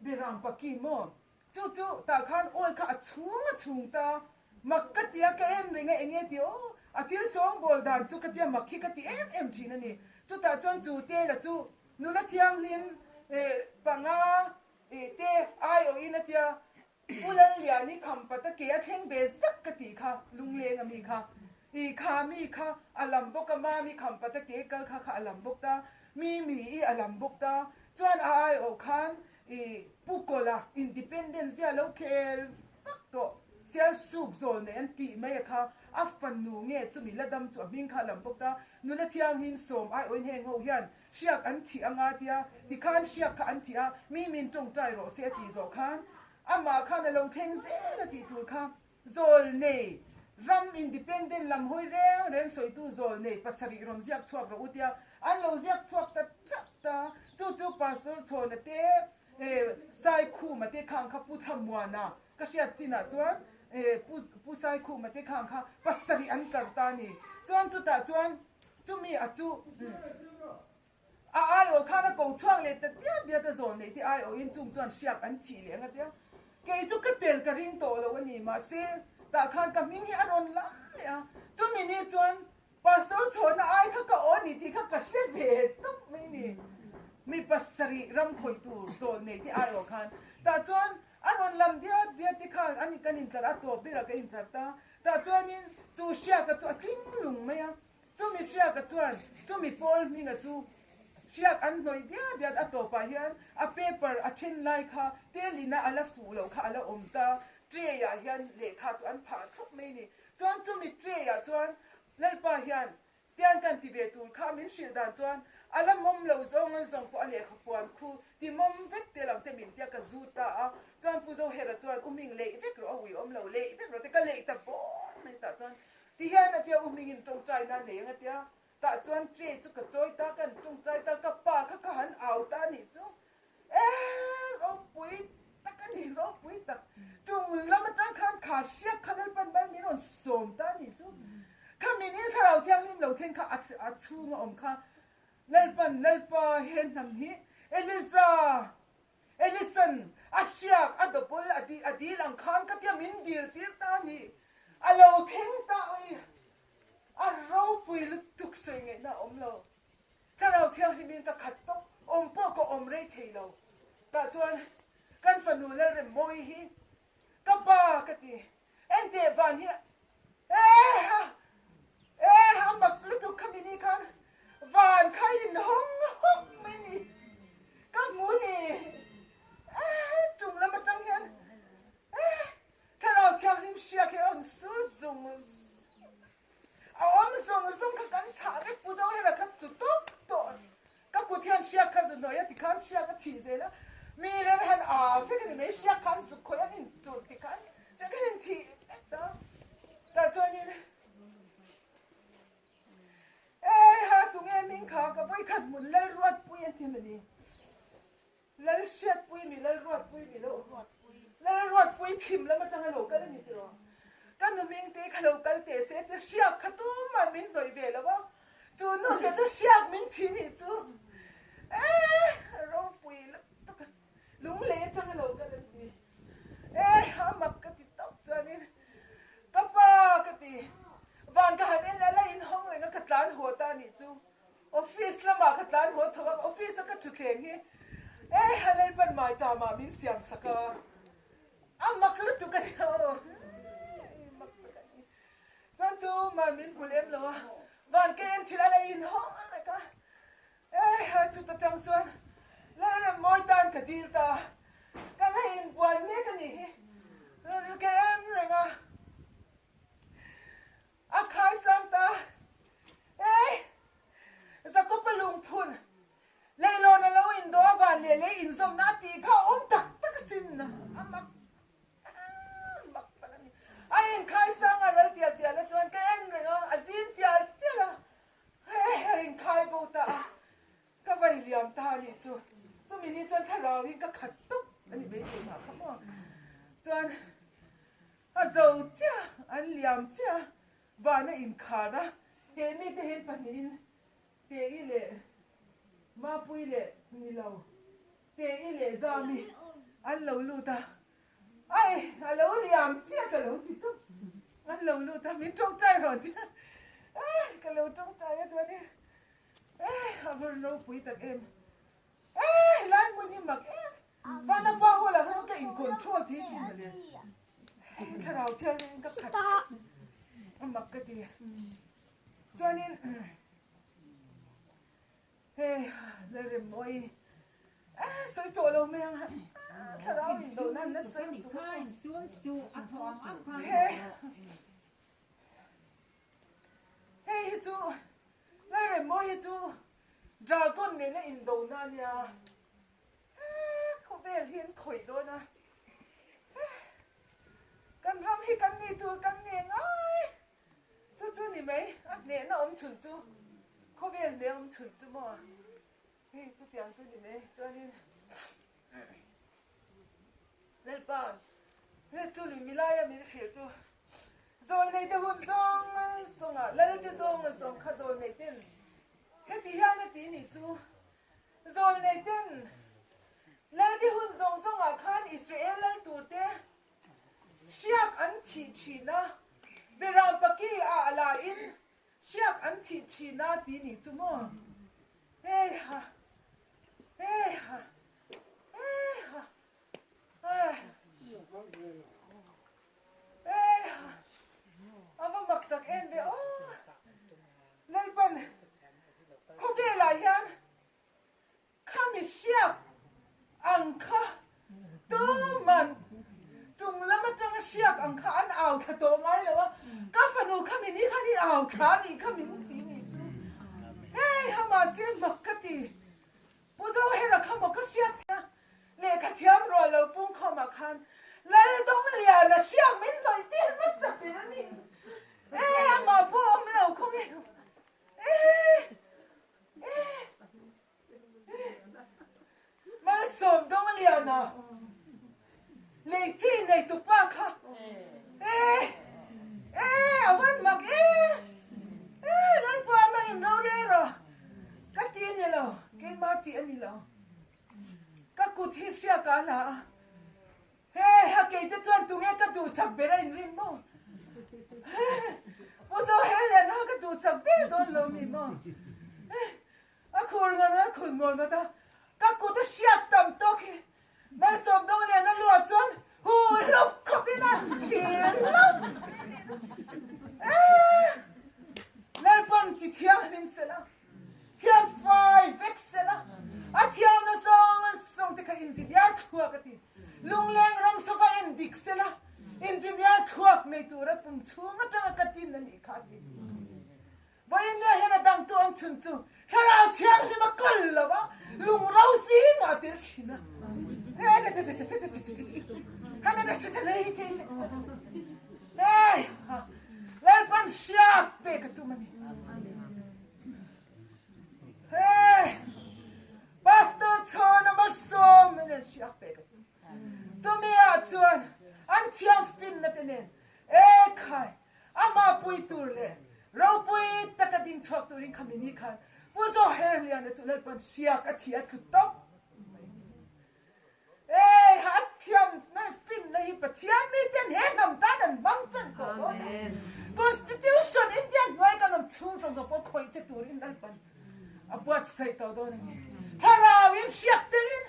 Beram paki maw? Chu chu tah khan oil kha a chhung a chhung ta. Mak ka ti a, ka en reng a eng nge tih aw, a thil sawngbawl dan chu ka tia mak hi ka ti em em thin a ni. Chutah chuan chu tela chu nula thianghlim panga te aiawhin a tia, Pu Lalliani khampata ke a thleng ve zak ka tih kha, lungleng a mi kha, i kha mi kha a lam bawk a, mami khampata ke kal kha kha a lam bawk ta, mi mi i a lam bawk ta, chuan a aiawh khan i Pu Kawla independent zia lo khel vak tawh, sial suk zawl nei an tih mai a kha, a fanu nge chumi la dam chu a hming kha a lam bawk ta, nula thianghlim sawm aiawhin heng ho hian Hriak an thih anga tia tikhan hriak kha an thih a, mi min tawngtai rawh se a tih zawh khan amah khan a lo thleng zel a tih tur kha zawl nei ram independent lam hawi reng reng sawitu zawl nei pasarih rawn ziak chhuak rawh u tia an lo ziak chhuak ta tap ta chu chu Pastor Chhawna te Saikhuma te khang kha Pu Thlamuana ka hriat chinah chuan Pu Pu Saikhuma te khang kha pasarih an tlar ta a ni chuan chutah chuan Chumi a chu a aiawh khan a ko chhuak leh ta diat diat a zawn neih te aiawhin chung chuan hriak an thih leh ang a tia. Kei chu ka tel ka ring tawh lo a ni mahse tah khan ka hming hi a rawn lam leh a. Chumi ni chuan Pastor chhawna ai kha ka aw ni tih kha ka hre ve tawp mai ni. Mi pasarih ram khawih tur zawn neih te aiawh khan tah chuan a rawn lam diat diat te khan ani kan intlar a tawp berah ka intlar ta. Tah chuanin chu hriaka chu a tling lung mai a. Chumi hriaka chuan chumi pawl hminga chu hriak an hnawih diat diat a tawpah hian a paper a then lai kha telina a la fuh loh kha a la awm ta. Tray ah hian lehkha chu an phah thlawp mai ni. Chuan chumi tray ah chuan Lalpa hian tiang kan ti ve tur kha min hrilh dan chuan a la mawm lo zawng an zawng pawh a lehkha puan khu ti mawm vek tel ang che min tia ka zut ta a. Chuan Pu Zohera chuan u hming leih vek rawh a ui awm lo leih vek rawh te ka leih ta bawr mai tah chuan Ti hian a tia u hmingin tawngtai nan nei ang a tia, tah chuan tray chu ka chawi ta, kan tawngtai ta, ka pa kha ka han au ta a nih chu, eh ropui tak a ni, ropui tak, chung lam atang khan kha hriak kha Lalpan mal min rawn sawm ta a nih chu, kha min in thlarau thianghlim lo thleng kha a chhung a awm kha, Lalpan Lalpa he hnam hi Eliza Ellison, a hriak, a dawpawl, a di, a dil ang khan ka tia min dil tir ta a ni. A lo thleng ta oi, a ropui lutuk sawi ngaihna a awm lo. Thlarau thianghlimin ka khat tawp, awm pawh ka awm rei thei lo. Tah chuan kan fanu Lalremmawi hi ka pa ka ti, enteh van hi eh a, eh a mak lutuk kha mini khan van kha in hawng hawk mai ni ka hmu ni eh chung lam atang hian eh thlarau thianghlim hriak hi a rawn sur zung zung a awm zung zung kha kan chhah vek pu zo hera kha tlu tawp tawh Ka kut hian hriak kha zu hnuai a tikhan hriak a thih zel a, mi rer han aa vek a ni mai, hriak khan zuk khawih an inchulh tikhan hriak khan inthih vek ta. Tah chuanin Ei ha tunge hming kha ka vawikhat hmun Lalruatpui a ti mawni, Lalhriatpui mi Lalruatpui mi lo Lalruatpui chhim lam atanga lo kal a ni tiraw? Ka nu hming te kha lo kal teh se tia hriak kha tumah min hnawih ve lo a, chu nu te chu hriak min thi nih chu eh ropui lutuk a lunglei atanga lo kal a ni eh a mak ka ti tawp chuanin ka pa ka ti van ka han en la la inhawng reng a ka tlan haw ta nih chu. Office lamah ka tlan haw chho a, office a ka thutthleng hi eh a Lalpan maicham ah min siam sak a, a mak lutuk a ni aw, mak tak a ni. Chuan tumah min hmu lem lo a, van ka en thin a la inhawng rek a, eh a chut atang chuan Lalremmawi tan ka dil ta, ka la inbuai mek a nih hi, ka en reng a. A khaisang ta e, Jakob-a lungphun leihlawn a lo indo a van leh lei inzawmna a tih kha a awm tak tak asin, a mak mak tak a ni. A inkhaisang a ral tial tial a chuan ka en reng a, a zim tial tial a, he a inkhai bo ta a, ka vai liam ta a nih chu, chumi ni chuan thlarau in ka khat tawp. Ani mai thei mah kha maw. Chuan a zo chiah, an liam chiah, van a inkhar a, he mite hian pahnihin Tei leh Mapui leh ni lo, Tei leh Zami an lo lut a, Ai, a lo liam chiah ka lo ti tawp, an lo lut a, min tawngtai rawh ti a, ka lo tawngtai a chuan e, a va ropui tak em, e, helai hmun hi mak em, Vana pa ho lah kha ka in control thei sin mawle, thlarau thiangin ka khat a mak ka ti, chuanin Hei Lalremmawi eh sawi tawh lo mai ang thlarau in do nan nasa lutuk a he hei hi chu Lalremmawi hi chu dragon nena indo na ania eh khawvel hi an khawih dawn a kan ram hi kan ni tur kan nge ngai Chu chu ni mai, a hnehna awm chhun chu, khawvel hneh awm chhun chu maw? Hei chutiang chu ni mai, chuanin Lalpa he chu lui milaia min hrilh chu zawlnei te hun zawng zawngah Lalte zawng zawng kha zawlnei ten heti hian a ti nih chu zawlnei ten Lalte hun zawng zawngah khan Israel lal turte Hriak an thih thin a, Beram paki ah a la in hriak an thih thin a ti nih chu maw? Hei ha, hei ha, hei ha, hei ha, a va mak tak em ve aw. Lalpan khawvelah hian Khami hriak ang kha tuman chung lam atanga hriak ang kha an au thla tawh ngai lo a, ka fanu khami ni khan i au thla a nih kha min ti nih chu. Hei ha mahse mak ka ti. Pu Zohera kha maw ka hriak thia lehkha thiam rual lo pungkhawmah khan Laldawmliana hriak min hnawih tir hmasa ber a ni. E amah pawh awm lo khawnge. E. Malsawm dawng a lian a, lei chi nei tu pa kha e e a van mak e e Lalpa nang in rorel rawh ka ti a ni lo keimah tih a ni lo ka kut hi hria ka la a He ha keite chuan tunge ka duhsak ber a inrin maw? Pu Zohelian ha ka duhsak ber dawn lo mi maw? A khur ngawt a, a khur ngawt ngawt a, ka kut a hriat tam tawk hi Malsawm Donglian a luah chuan hu hlup khawpin a thil hlauh. Lalpan ti thianghlim sela. Thian fai vek sela, a thiamna zawng zawng te kha engineer thluak a ti. Lungleng ram sava en dik sela, engineer thluak nei tura pum chhung atanga ka tin a nih kha a ti. Vawiin nia hian a dangtu awm chhun chu thlarau thianghlim a kal lo a, lung ro zingah a tel thin a. Lalpan hriak pek a tum a ni. Hey! Pastor Chhawna malsawm na nen hriak pek a tum. Chumi ah chuan an thiam finna te nen e khai amah pui tur leh ropui taka ding chhuak turin khami ni khan Pu Zoherliana chu Lalpan hriak a thi a tlu tawp mai. Ei ha a thiam na finna hi Pathian miten he hnam tan an hmang tan tawh dawn a. Constitution India hnuai kan awm chhung zawng zawng pawh khawih che turin Lalpan a buatsaih tawh dawn a ni. Thlarau in hriak telin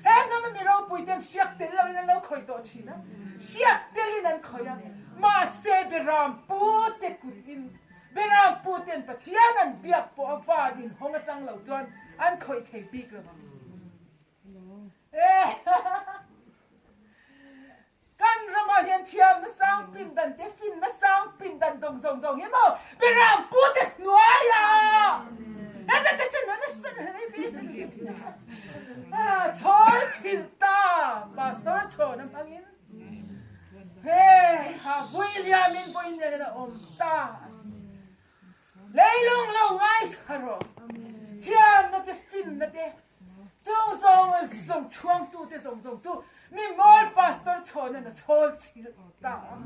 he hnam a mi ropui ten hriak tel loin an lo khawih tawh thin a, hriak telin an khawih a, mahse Beram pu te kut in Beram pu ten Pathian an biak pawh a van in hawng atang lo chuan an khawih thei bik lo ang. Kan ramah hian thiamna sang pindan te finna sang pindan dawng zawng zawng hi maw Beram pu te hnuaiah chhawl chhilh ta Pastor chhawn a hmangin hei ha William in vawiin nen a awm ta. Leilung lo ngaisa rawh. Thiamna te finna te. Chung zawng zawng chhuangtute zawng zawng chu mi mawl pastor chhawnan a chhawl chhilh ta a,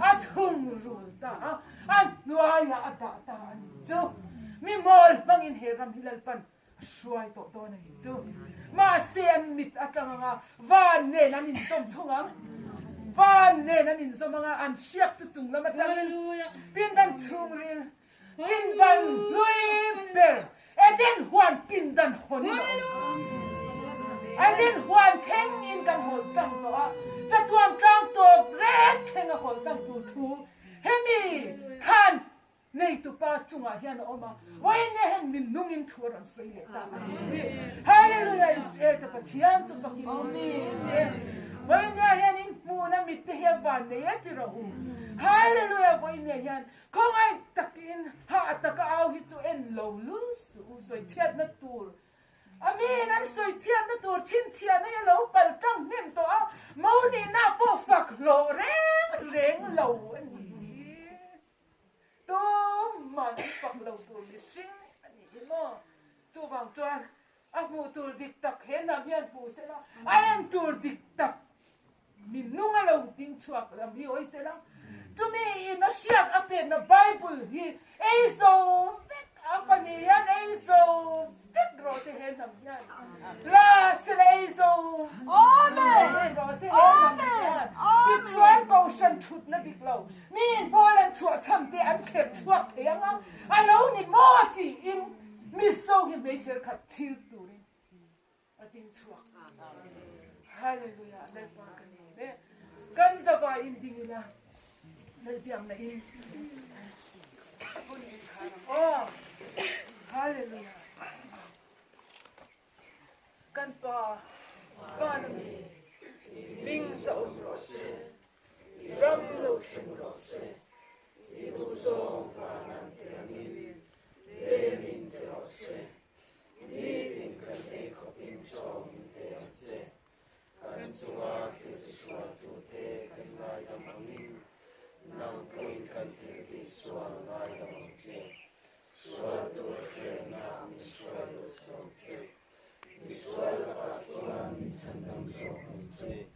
a thungrul ta a, a hnuaiah a dah ta a nih chu. Mi mawl hmangin he ram hi Lalpan a hruai tawh dawn a nih chu. Mahse an mit a tlang ang a, van nen an inzawm thung ang. Van nen an inzawm ang a, an hriak chu chung lam atangin pindan chhungril Pindan hlui ber Eden huan pindan hawn in a awm. Eden huan thleng in kan hawl tlang tawh a, chatuan tlang tawp rek thleng a hawl tlang tur thu hemi khan neitupa chungah hian a awm a, vawiin hian min nung in thu a rawn sawi leh ta a ni. Hallelujah Israel te Pathian chu fakin awm se. Vawiin hian in hmuhna mit te hi a van nei e ti rawh u. Hallelujah vawiin hian Khawngaih takin hah taka au hi chu en lo lul suh u, sawichhiatna tur a miin an sawichhiatna tur chhinchhiahna hi a lo pal tlang hnem tawh a, mo nihna pawh fak hlawh reng reng lo a nih hi. Tuman an fak lo tur mihring a nih hi maw? Chuvang chuan a hmuh tur dik tak he hnam hian hmu sela, a en tur dik tak Mi nung a lo ding chhuak lam hi hawi sela, chumi in a hriak a pekna Bible hi ei zo vek a pahnih hian ei zo vek rawh se he hnam hian la sela ei zo vek rawh se he hnam hian tichuan kohhran thutna dik lo mi in pawl an chhuah chhan te an kherh chhuak thei ang a, a lo ni maw tiin Mizo hi hmeichher khat thil turin A ding chhuak. Hallelujah Lalpa kan lawm e. Kan zavai in ding ila Lalbiakna in hun in khar ang aw. Hallelujah. Kan pa van ami ming za awm rawh se. I ram lo thleng rawh se. I duhzawng van an ti angin lem in ti rawh se. Nitin kan ei khawpin chaw min pe ang che. Kan chunga thil chi sualtute kan ngaidam angin, nang pawhin kan thil tih sual ngaidam ang che. Sual tur hriatna min hruai lut sawm che. Misual lakah chuan min chhandam zawk ang che.